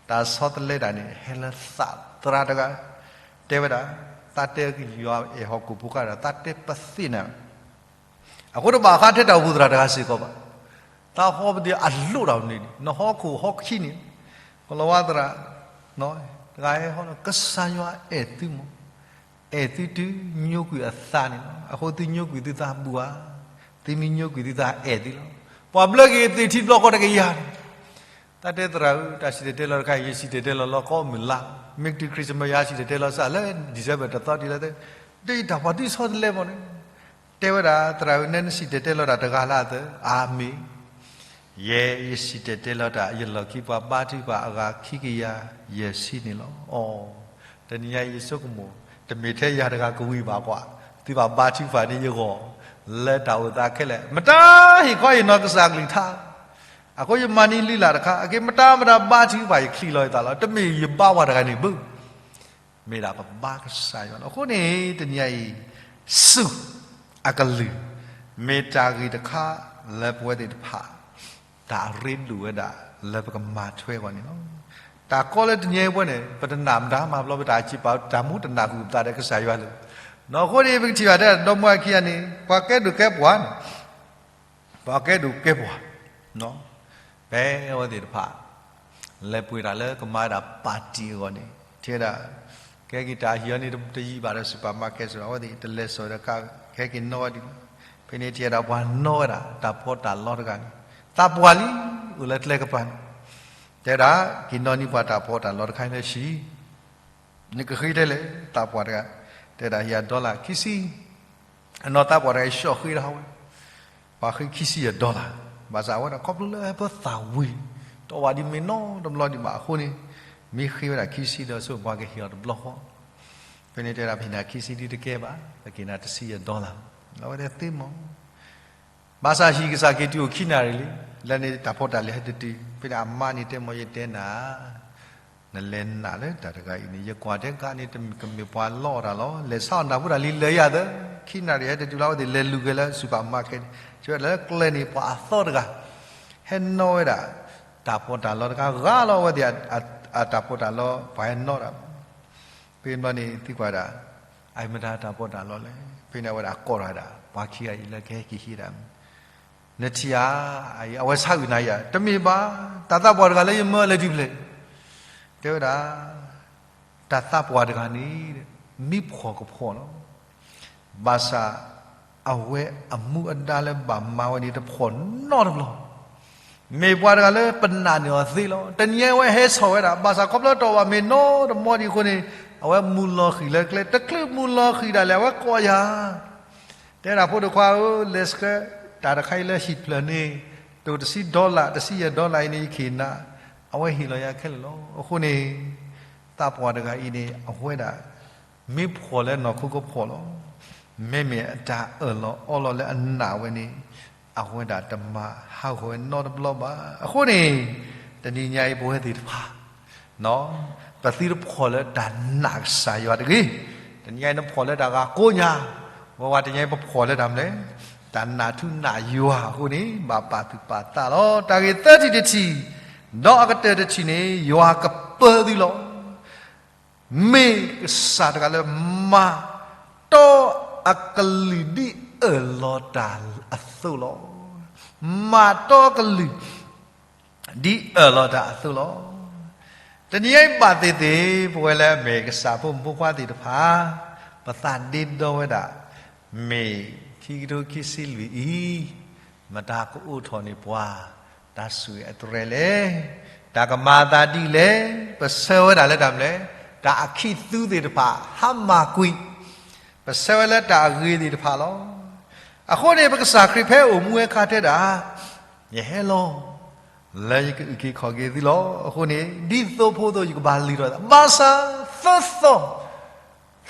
တၢ်ဆီတလဲတၢ်န့ၣ် ဟဲလၢသးသရၣ်တဂၤ တဲဝဲဒၣ်, သးတဲကယွၤအဲၣ်ဟီၣ်ခိၣ်ဖိဃၢ်ဒီး သးတဲပသ့ၣ်နၤ အဃိတဘၣ်ဃးထဲတၢ်အိၣ်ဖှိၣ်သရၣ်တဂၤစ့ၢ်ကီးဘၣ်. သးဟီပဒံးအလိၣ်တၢ်န့ၣ် နဟီခိၣ်ဟီခံန့ၣ် ကလီၤဝါသရၣ် တဂၤဟဲဟီလီၤ ကစၢ်ယွၤအဲၣ်သုမး, အဲၣ်သုတုၤညိကွံာ်အသးန့ၣ်လီၤ. အဃိသုညိကွံာ်သုသးဘူၣ်ဧါ, သုမ့ၢ်ညိကွံာ်သုသးအဲၣ်သုလီၤ. ပှၤဘျၢက့ၤသ့ၣ်ထံဘျီကီၢ်တကယၤန့ၣ် သးတဲသရၣ်ဧၢ တၢ်စံၣ်တဲၤတဲလီၤတခါ ယစံၣ်တဲၤတဲလီၤလီၤကီမုၢ်လါ, မ့ၢ်တုၤ Christmas ယၤစံၣ်တဲၤတဲလီၤစးလၢ December တသီဒ်လဲၣ်, ဒ်တၢ်ပှၤသုဆီတလဲမးန့ၣ်, တဲဝဲဒၣ် သရၣ်ဧၢ နဲနစံၣ်တဲၤတဲလီၤတၢ်တဂၤလၢအသၢ, အၤမ့ၣ်, ယဲယစံၣ်တဲၤတဲလီၤတၢ် ယလီၢ်ခံပှၤဘါထုကဖၣ်အဂၤခံကယၤယဲၢ်ဆံန့ၣ်လီၤ. အီၤ, တနံၤညါအံၤယဆိကမိၣ် တမ့ၢ်ထဲယၤတဂၤကဝံၤဘၣ်ကွၢ်, သုဘၣ်ဘါထုကဖၣ်န့ၢ်ယဂီၢ် လၢတၢ်အိၣ်သးခဲလၢာ်, မတၤဟ့ၣ်ခီဟ့ၣ်နီၤကစၢ်ကလုၢ်ကထါ အဃိယမၤန့ၢ်လုၢ်လၢ်တခါ, အက့မတၤမတၤဘါထုကဖၣ်ယချံးလီၤယသးလီၤ, တမ့ၢ်ယဘါဝဲတဂၤန့ၣ်ဘၣ်, မ့ၢ်ဒၣ်ပဘါကစၢ်ယွၤလီၤ. အဃိန့ၣ် တနံၤညါအံၤ စူၢ်အကလုၢ် မ့ၢ်တၢ်ဂ့ၢ်တခါလၢပဝဲသ့ၣ်တဖၣ် တၢ်အရ့ဒိၣ်ဝဲဒၣ်လၢပကမၤထွဲအဂီၢ်န့ၣ်လီၤ. တၢ်ကီလၢတနံၤအံၤပဝဲန့ၣ် ပတနာ်မတၤမၤဘျီ ပတၢ်စံးပာ်တၢ်မူတနာ်ဃုာ်ပသးဒီးကစၢ်ယွၤလၢ အဃိန့ၣ် ပကထံၣ်ဘၣ်တဲ ဒီမါဝၤခံဂၤန့ၣ် ပှၤကဲဒိၣ်ကဲပှၢ်န့ၣ်, ပှၤကဲဒိၣ်ကဲပှၢ်, ဖဲအဝဲသ့ၣ်တဖၣ် လဲၤပှ့ၤတၢ်လၢကမၤဝဲဒၣ် party အဂီၢ်န့ၣ် ထံၣ်ဝဲဒၣ် ကဟဲက့ၤတၢ်ဟံၣ်အီၤန့ၣ် တယံာ်ဘၣ်ဒီး supermarket စ့ၢ်ကီး အဝဲသ့ၣ်တလဲၤစိာ်ဒီးကါ ကဟဲက့ၤနီၣ်ဝဲဒ်န့ၣ်, ဖဲန့ၣ်ထံၣ်ဝဲဒၣ်ပှၤနီၣ်ဝဲဒၣ် တၢ်ဖှီတၢ်လီတဂၤန့ၣ်, သးပှၢ်လံ အိၣ်လၢကျဲကပၤန့ၣ်, တဲဒၣ် က့ၤနီၣ်န့ၢ်ပှၤတၢ်ဖှီတၢ်လီတခါလၢဟံၣ် နကဃ့ထဲလဲၣ် သးပှၢ်တဂၤ, တဲဒၣ်ဟ့ၣ်ယၤ dollar ခံဆံ, အနီၢ်သးပှၢ်တဂၤအံၤ ဆှီၣ်ဃ့ဒီးဟးဝဲ, ပှၤဃ့ခံဆံယဲၢ် dollar, ဘၣ်ဆၣ်အဝဲဒၣ်ခီဖျိလၢဟဲပၢသးဝံၤ, တီၢ်ဝဲဒ်မ့ၢ်နီတဘျီဒံးဘၣ်အဃိန့ၣ်, မ့ၢ်ဃ့ဝဲဒၣ်ခံဆံဒီး ဆိပှၤကဟ့ၣ်အီၤတဘျီဃီ, ဖဲန့ၣ်တဲဒၣ် ပဟ့ၣ်နၤခံဆံဒ်တကဲဘၣ်, ပကဟ့ၣ်နၤတဆံယဲၢ် dollar, အဝဲတဲသ့မး ဘၣ်ဆၣ်ဟံၣ်ကစၢ်က့ၤတုၤအိၣ်ခံနၣ်ရံၣ်လံ, လၢန့ၣ်တၢ်ဖှီတၢ်လံၤဟဲတတုၤ, ဖဲန့ၣ်အမါန့ၣ်တဲမ့ၢ် ယတဲနၤ, နလဲၤနာ်လၢတၢ်တဂၤအံၤန့ၣ် ယကွၢ်ထဲကါန့ၣ် တမ့ၢ်ကမ့ၢ်ပှၤလီအီၣ်တၢ်လီၤ, လဲၤဆါအီၣ်နၢ်ဖိတၢ်လံၤလၢယၤသၢ, ခံနၣ်ရံၣ်ဟဲတတုၤလီၤ အဝဲသ့ၣ်လဲၤလူၤက့ၤလၢ supermarket, ဆၢဝဲဒၣ်လၢကျဲန့ၣ် ပှၤအသီတဂၤ, ဟဲနီၣ်ဝဲဒၣ် တၢ်ဖှီတၢ်လီတခါ ဂၤလီၤအဝဲသ့ၣ် အတၢ်ဖှီတၢ်လီ ပှၤဟဲနီၣ်တၢ် ဖဲန့ၣ်ဘျီန့ၣ် သံကွၢ်ဒၣ်, အမတၤတၢ်ဖှီတၢ်လီလဲၣ်, ဖဲန့ၣ်အဝဲဒၣ်ကိးထီၣ်ဝဲဒၣ် ပှၤခံဂၤအံၤလၢကဟဲက့ၤဟံးဒၣ်, နထံၣ်ဧါ, အဝဲဆါကွံာ်နၤယၤ, တမ့ၢ်ဘၣ်, တၢ်သးပှၢ်တဂၤလၢယမၢလဲၤတုၤဖျဲၣ်, တဲဝဲဒၣ်, တၢ်သးပှၢ်တဂၤန့ၣ် မံဖှီၣ်ကဖှီၣ်လီၤ. ဘၣ်ဆၣ် အဝဲအမူအဒါလၢဘၣ်မၤဝဲန့ၣ် တဖှီၣ်နီတဘျီ မ့ၢ်ပှၤတဂၤလၢပနာ်န့ၢ်အီၤသ့လီၤ. တနံၤအံၤအဝဲဟဲဆီၣ်ဝဲဒၣ် ဘၣ်ဆၣ်ခီဖျိတီၢ်ဘၣ်မ့ၢ်နီတမံၤဒံးအဃိန့ၣ် အဝဲမုၢ်လီၤဃံၤလၢကျဲ တချုးမုၢ်လီၤဃံၤဒၣ်လဲာ် အဝဲကိးယၤ, တဲဒၣ်ဖိဒိၣ်ခွါဧၢ, လဲၤဆှၢ တၢ်တခါအံၤလၢဟံၣ်ဖျၢၣ်န့ၣ် တိၢ်တဆံ dollar တဆံယဲၢ် dollar အံၤန့ၣ် ယကဟ့ၣ်နၤ, အဝဲဟ့ၣ်လီၤယၤခဲလၢာ်လီၤ. အဃိန့ၣ် သးပှၢ်တဂၤအံၤန့ၣ် အဝဲဒၣ် မ့ၢ်ဖှီၣ်လၢနီၢ်ခိကဖှီၣ်လီၤ. မ့မ့ၢ်အတၢ်အၢၣ်လီၤအီလီၤလၢအနာ်ဝဲန့ၣ် အဝဲဒၣ်တမၤဟးဂီၤဝဲနီတဘျီဘၣ်. အဃိန့ၣ် တနံၤညါအံၤပဝဲသ့ၣ်တဖၣ် ပသုတဖှီၣ်လၢတၢ်နာ်ကစၢ်ယွၤတဂ့ၤ. တနံၤညါအံၤနဖှီၣ်လၢတၢ်ဂၤကိးညါ, ဝဲဝဲတနံၤညါအံၤပဖှီၣ်လၢတၢ်မနုၤလဲၣ်, တၢ်နာ်ထူနာ်ယွၤအဃိန့ၣ် ဘၣ်ပာ်သူၣ်ပာ်သးလီၤ. တၢ်ဂ့ၢ်သၢထံၣ်တထံၣ်, ဒီးအကတၢၢ်တထံၣ်န့ၣ် ယွၤကပၢသုလီၤ. မ့ၢ်ကစၢ်တဂၤလၢမၤတီအကလုၢ်ဒ်အၢၣ်လီၤတၢ်အသိးလီၤ. မၤတီအကလုၢ် ဒ်အၢၣ်လီၤတၢ်အသိးလီၤ. တနံၤအံၤဘၣ်သ့ၣ်သ့ၣ် ပဝဲလၢအမ့ၢ်ကစၢ်ဖိမုၣ်ဖိခွါသ့ၣ်တဖၣ် ပသးဒ့ဒီဝဲဒၣ် မ့ၢ်ခံကထိခံဆံလွံၢ်အံၤ မတၤကအိးထီၣ်န့ၢ်ပှၤ တၢ်ဆိၣ်ဂ့ၤအသရဲၣ်လဲၣ်, တၢ်ကမၤအသးဒ်လဲၣ်, ပဆၢဝဲဒၣ်လၢတၢ်မနုၤလဲၣ်, တၢ်အခံသူသ့ၣ်တဖၣ် ဟါမၢ်ကွံာ်, ပဆၢဝဲလၢတၢ်အဂ့ၤသ့ၣ်တဖၣ်လီၤ. အဃိန့ၣ် ပကစၢ်ခရံာ်ဖဲအိၣ်မူဝဲအခါတဲဒၣ်, ယဟဲလီၤ လၢယကအုၣ်က့ၤခီၣ်က့ၤသုလီၤ. အဃိန့ၣ် ဒ်သိးဖိသိးယကဘၣ်လံၣ်ထီၣ်သး, ဘၣ်ဆၣ်သၢသီ,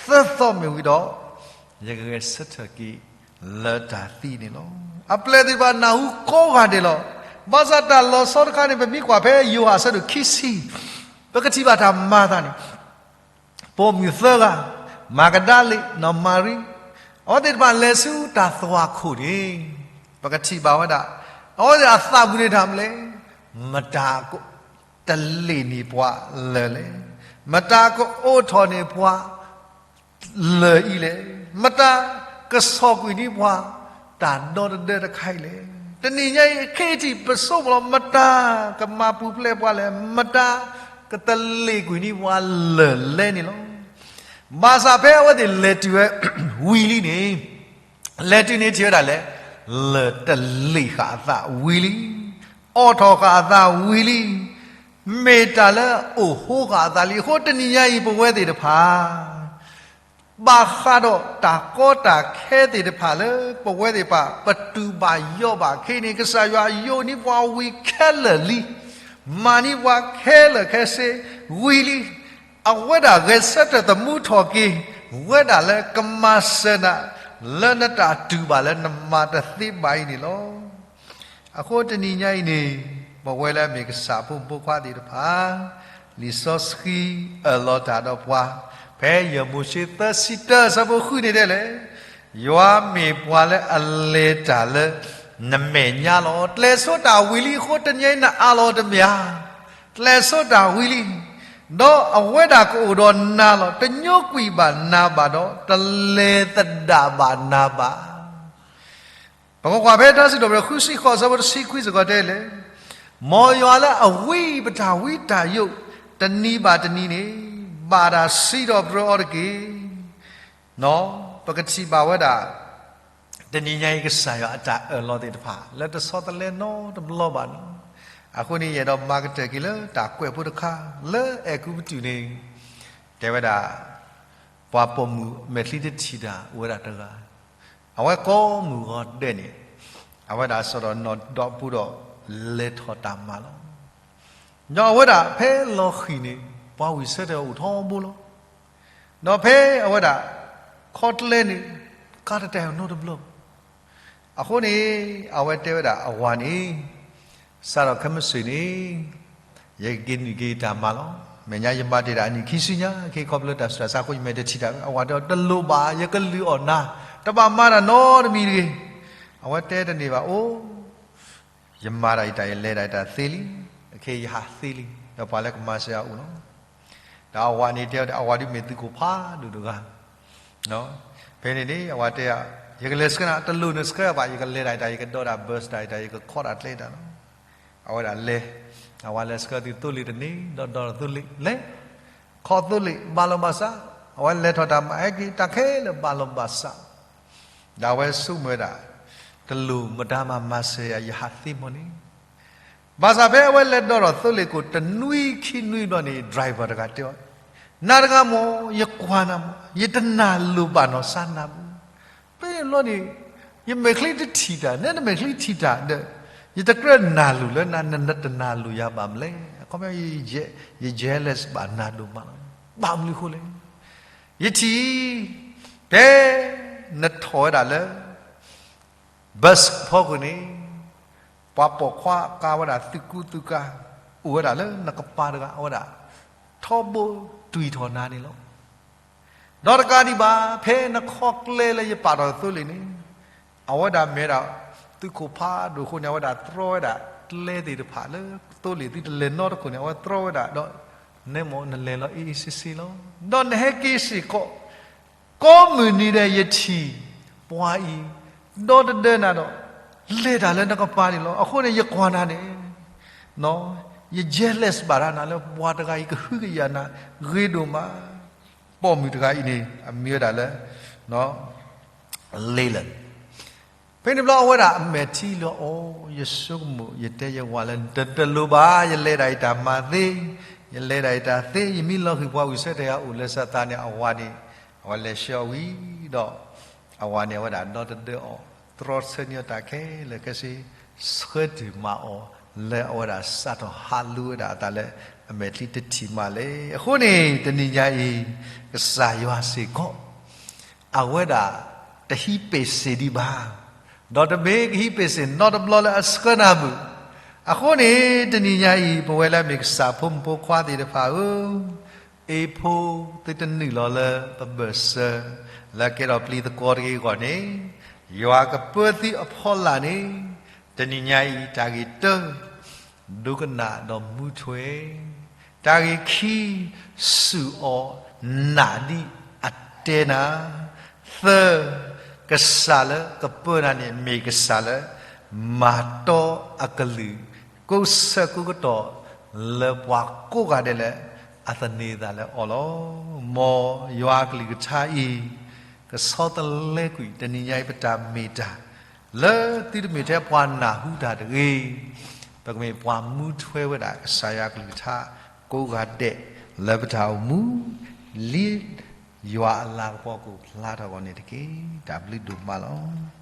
သၢသီမ့ၢ်ဝံၤဒီး ယကဂဲၤဆၢထၢၣ်က့ၤလၢတၢ်သံန့ၣ်လီၤ. အပျဲၢ်သ့ၣ်တဖၣ်နၢ်ဟူကိးဂၤဒဲးလီၤ. ဘၣ်ဆၣ်တၢ်လီၤဆီတခါန့ၣ် ပမ့ၢ်ကွၢ်ဖဲယိၤဟၣ်အဆၢဒိၣ်ခံဆံ, ပကထံၣ်ဘၣ်တၢ်မၤအသးန့ၣ် ပိာ်မုၣ်သၢဂၤ, မၤကဒၤလ့း, နီၢ်မၤရံ, အဝဲသ့ၣ်တဖၣ်လဲၤဆူတၢ်သွၣ်ခိၣ်န့ၣ်, ပကထံၣ်ဘၣ်ဝဲဒၣ်, အဝဲသ့ၣ်အသးပူၤန့ၣ်တၢ်မနုၤလဲၣ်, မတၤကတလ့ၣ်န့ၢ်ပှၤလၢာ်လဲၣ်, မတၤကအိးထီၣ်န့ၢ်ပှၤ လၢာ်အံၤလဲၣ်, မတၤကဆီၣ်ကွံာ်န့ၢ်ပှၤ တၢ်ဒီတဒၢတခါအံၤလဲၣ်. တနံၤညါအံၤ ခ့ထံၣ်ပဆိကမိၣ်လီၤ မတၤကမၤပူၤဖျဲးပှၤလဲၣ်, မတၤကတလ့ၣ်ကွံာ်န့ၢ်ပှၤလၢာ်လဲၣ်န့ၣ်လီၤ. ဘၣ်ဆၣ်ဖဲအဝဲသ့ၣ်လဲၤတုၤဝဲဝံၤလံန့ၣ်, လဲၤတုၤန့ၣ်ထံၣ်ဝဲဒၣ်လဲၣ်, လၢာ်တလ့ၣ်ဃာ်အသးဝံၤလံ, အိးထီၣ်ဃာ်အသးဝံၤလံ, မ့ၢ်တၢ်လၢအအိၣ်ဟိဃာ်အသးလံ. အဃိတနံၤညါအံၤ ပဝဲသ့ၣ်တဖၣ် ဘၣ်ဃးဒီးတၢ်ကီတၢ်ခဲသ့ၣ်တဖၣ်လၢ ပဝဲသ့ၣ်တဖၣ် ပတူၢ်ဘၣ်ယိးဘၣ်ခဲအံၤန့ၣ် ကစၢ်ယွၤယိးန့ၢ်ပှၤဝံၤခဲလၢာ်လံ, မၤန့ၢ်ပှၤခဲလၢာ်ခဲဆ့ဝံၤလံ. အဝဲဒၣ်ဂဲၤဆၢထၢၣ်သမူထီၣ်က့ၤ ဝဲဒၣ်လၢကမၤစၢၤနၤ လၢနတၢ်တူၢ်ဘၣ်လၢနမၤတသ့ဘၣ်အံၤန့ၣ်လီၤ. အဃိတနံၤညါအံၤန့ၣ် ပဝဲလၢအမ့ၢ်ကစၢ်ဖိမုၣ်ဖိခွါသ့ၣ်တဖၣ် လံာ်စီဆှံအၢၣ်လီၤတၢ်ဒီးပှၤ, ဖဲယဲၢ်မိၤၡ့သၢဆံတၢ အဆၢဖိဃုန့ၣ်တဲလဲၣ်, ယွၤမ့ၢ်ပှၤလၢအလဲၤတၢ်လၢနမဲာ်ညါလီၤ. ကျဲၤဆိတၢ်ဝံၤလံအဃိ တနံၤအံၤနအးလီၤတမ့ၢ်ဧါ, ကျဲၤဆိတၢ်ဝံၤလံ. ဒီးအဝဲဒၣ်ကအိၣ်ဒီးနၤလီၤ. တညိကွံာ်ဘၣ်နၤဘၣ်ဒီး တလဲၤသဒၣ်ဘၣ်နၤဘၣ်. ပကကွၢ်ဖဲတၢ်စံးထီၣ်ပတြၢၤ ဃုဆံဃိး အဆၢဖိတဆံခွံစ့ၢ်ကီးတဲလဲၣ်, မ်ယွၤလၢအဝံပတၢ်ဝံတၢ်ယိး တနံၤဘၣ်တနံၤန့ၣ် ဘၣ်တၢ်စံးထီၣ်ပတြၢၤအီၤတက့ၢ်. ပကထံၣ်ဘၣ်ဝဲဒၣ် တနံၤညါအံၤ ကစၢ်ယွၤအတၢ်အၢၣ်လီၤသ့ၣ်တဖၣ် လၢတဆီတလဲနီတဘျီဘၣ်န့ၣ်, အဃိန့ၣ် ယအဲၣ်ဒိးမၤကတၢၢ်က့ၤလၢတၢ်ကွဲးဖိတခါ လၢအဲၤကူပတူးန့ၣ် တဲဝဲဒၣ် ပှၤပိာ်မုၣ်မဲာ်ချံတထံၣ်တၢ်အိၣ်ဝဲဒၣ်တဂၤ, အဝဲကိးမုၢ်ဂီၤဒဲးန့ၣ် အဝဲဒၣ်စးထီၣ်နီၣ်ဒီးပူၤဒီး လဲၤထီၣ်တၢ်မၤလီၤ. ဒီးအဝဲဒၣ်ဖဲလီၤဃံၤန့ၣ် ပှၤဝံၣ်ဆၢထၢၣ်အိၣ်ထီဘိလီၤ. ဒီးဖဲအဝဲဒၣ် ခီတလဲန့ၣ် ကါတတဲာ်နီတဘျီဘၣ်. အဃိန့ၣ် အဝဲတဲဝဲဒၣ်အဝၤန့ၣ် စးထီၣ်ခဲမုၢ်ဆ့ၣ်န့ၣ် ယကက့ၤနုာ်က့ၤတၢ်မၤလီၤ. မဲာ်ညါယမၤတ့ၢ်ဒၣ်အနံၣ်ခံဆံညါ ခဲခီဖျိတၢ်ဆူးတၢ်ဆါအဃိ ယမဲာ်တထံၣ်တၢ်ဘၣ်. အဝၤတဲအီၤ တလိၣ်ဘၣ် ယကလုၢ်အီၣ်နၤ, တဘၣ်မၤတၢ်နီတမံၤတဂ့ၤ. အဝဲတဲတန့ၢ်ဘၣ်, အိ ယမၤတၢ်ယတၢ် ယလဲၤတၢ်ယတၢ်သ့လံ, အခဲအံၤယဟးသ့လံ, ဒီးပှၤလၢကမၤစၢၤယၤအိၣ်လီၤ. ဒီးအဝၤန့ၣ်တဲဝဲဒၣ် အဝၤဒုးမ့ၢ်သုးခိၣ်ဖးဒိၣ်တဂၤ, ဖဲန့ၣ်န့ၣ် အဝၤတဲ, ယကလဲၤဆှၢနၤ, တလိၣ်နဆှၢဘၣ်, ယကလဲၤတၢ်ယတၢ် ယကဒိးတၢ် bus တၢ်ယတၢ် ယကခီတၢ်ကျဲတၢ်လီၤ. အဝဲဒၣ်လဲၤ, အဝၤလဲၤဆှၢသုးသိလ့ၣ်တန့ၢ် ဒီးဒိးသိလ့ၣ်လဲၤ, ခီသိလ့ၣ်ဘၣ်လီၤဘၣ်စး, အဝဲလဲၤထီၣ်တၢ်မၤဟဲက့ၤ တၢ်ခဲလၢာ်ဘၣ်လီၤဘၣ်စး ဒီးအဝဲဆိကမိၣ်ဝဲဒၣ်, တလိၣ်မတၤမၤမၤစၢၤယၤ ယဟးသ့မီၢ်န့ၣ်, ဘၣ်ဆၣ်ဖဲအဝဲလဲၤဒိးထီၣ်သိလ့ၣ်ခိၣ် တနွံခံနွံဘျီန့ၣ် driver တဂၤတဲအီၤ, နၤတဂၤမီၢ် ယကွၢ်နၤမီၢ် ယတနၢ်လိၤဘၣ်နီၢ်စါနၤဘၣ်. ဖဲန့ၣ်ဘျီန့ၣ် ယမဲာ်ချံတထံၣ်တၢ် နဲနမဲာ်ချံထံၣ်တၢ်ဒီး ယတကြၢးနၢ်လိၤလၢနၤ နတနၢ်လိၤယၤဘၣ်မလဲၣ်. အခီပညီ ယ jealous ဘၣ်နၤဒိၣ်မးလီၤ. ဘၣ်မနုၤအဃိလဲၣ်. ယထံၣ်, ဖဲနထီၣ်ဝဲဒၣ်လၢ bus ဖီခိၣ်န့ၣ် ပှၤပိာ်ခွါကၤဝဲဒၣ်သုးကူသုးကၤ အိၣ်ဝဲဒၣ်လၢနကပၤတဂၤ အဝဲဒၣ် ထီဘိတွံၢ်ထီၣ်နၤန့ၣ်လီၤ. ဒီးတကးဒံးဘၣ် ဖဲနခီကျဲလၢယပာ်ထီၣ်သိလ့ၣ်န့ၣ် အဝဲဒၣ်မ့ၢ်ဒၣ် သုးခိၣ်ဖးဒိၣ်အဃိန့ၣ် အဝဲဒၣ်တြီဝဲဒၣ်ကျဲသ့ၣ်တဖၣ်လၢ သိလ့ၣ်သုတလဲၤနီတခိၣ်န့ၣ် အဝဲတြီဝဲဒၣ်ဒီး နဲမီၢ်နလဲၤလီၤအ့အ့စ့စ့လီၤ. ဒီးနဟဲက့ၤစ့ၢ်ကီး ကိးမုၢ်နံၤဒဲးယထံၣ်ပှၤအံၤ ဒီတဒၢနၤဒီး လဲၤတၢ်လၢနကပၤန့ၣ်လီၤ. အဃိန့ၣ် ယကွၢ်နၤန့ၣ် ယ jealous ဘၣ်တၢ်နၤလၢပှၤတဂၤအံၤကဟုကယာ်နၤဂ့ၤဒိၣ်မး. ပိာ်မုၣ်တဂၤအံၤန့ၣ် အမံၤဝဲဒၣ်လၢ Leland ဖဲန့ၣ်ဘျီအဝဲဒၣ်အမဲာ်ထံလီၤအီၤ, ယဆိကမိၣ် ယတဲယဝၤလၢ တလိၣ်ဘၣ်, ယလဲၤဒၣ်ယတၢ်မၤသ့, ယလဲၤဒၣ်ယတၢ်သ့, ယမ့ၢ်လီၤဃံၤပှၤဝံၣ်ဆၢထၢၣ်ယၤအိၣ်လၢစၢသးန့ၣ် အဝၤန့ၣ် အဝဲလဲၤဆှၢအီၤဝံၤဒီး အဝၤန့ၣ် အဝဲဒၣ်ဒီတဒၢအီၤ, တြီဆၢန့ၢ်အီၤတၢ်ခဲလၢာ်ခဲဆ့, ဆှၢတုၤမၤအီၤ လၢအဝဲဒၣ်စးထီၣ်ဟးလူဝဲဒၣ်အသးလၢ အမဲာ်ချံတထံၣ်မးလဲၣ်. အဃိန့ၣ် တနံၤညါအံၤ ကစၢ်ယွၤစ့ၢ်ကီး အဝဲဒၣ်တဟံးပ့ၢ်စ့ၣ်ဒံးဘၣ်, ဒီးတမ့ၢ်ကဟံးပ့ၢ်စ့ၣ်နီတဘျီလၢအဆှၢနၤဘၣ်. အဃိန့ၣ် တနံၤညါအံၤ ပဝဲလၢအမ့ၢ်ကစၢ်ဖိမုၣ်ဖိခွါသ့ၣ်တဖၣ်ဧၢ, အ့ၣ်ဖိသုတနုာ်လီၤလၢပဘၢၣ်စၢၤ လၢကဲထီၣ်ပျံၤသကွီၤတဂ့ၤအဂီၢ်န့ၣ်, ယွၤကပၢသုအဖီလာ်န့ၣ်, တနံၤညါအံၤ တၢ်ဂ့ၢ်တၢ ဒိကနၣ်ဒီးမူထွဲ, တၢ်ဂ့ၢ်ခံ, စူၢ်အီၤနာ်ဒ်အတဲနၤ, သၢ, ကစၢ်လၢကပၢနၤန့ၣ် မ့ၢ်ကစၢ်လၢ မၤတီအကလုၢ် ကိးဆၢကိးကတီၢ် လၢပှၤကိးဂၤဒဲးလၢအသန့ၤအသးလၢအီၤလီၤ. မ်ယွၤအကလုၢ်ကထါအံၤ ကဆီတလဲကွံာ် တနံၤညါအံၤပတၢ်မ့ၢ်တၢ် လၢသုတမ့ၢ်ထဲပှၤနၢ်ဟူတၢ်တဂ့ၤ, ပကမ့ၢ်ပှၤမူထွဲဝဲဒၣ်ကစၢ်ယွၤအကလုၢ်ကထါ ကိးဂၤဒဲးလၢပတၢ်အိၣ်မူ လၢယွၤအလၤကပီၤကအိၣ်ဖျါထီၣ်အဂီၢ်န့ၣ်တက့ၢ်. တၢ်ဘျုးဒိၣ်မးလီၤ.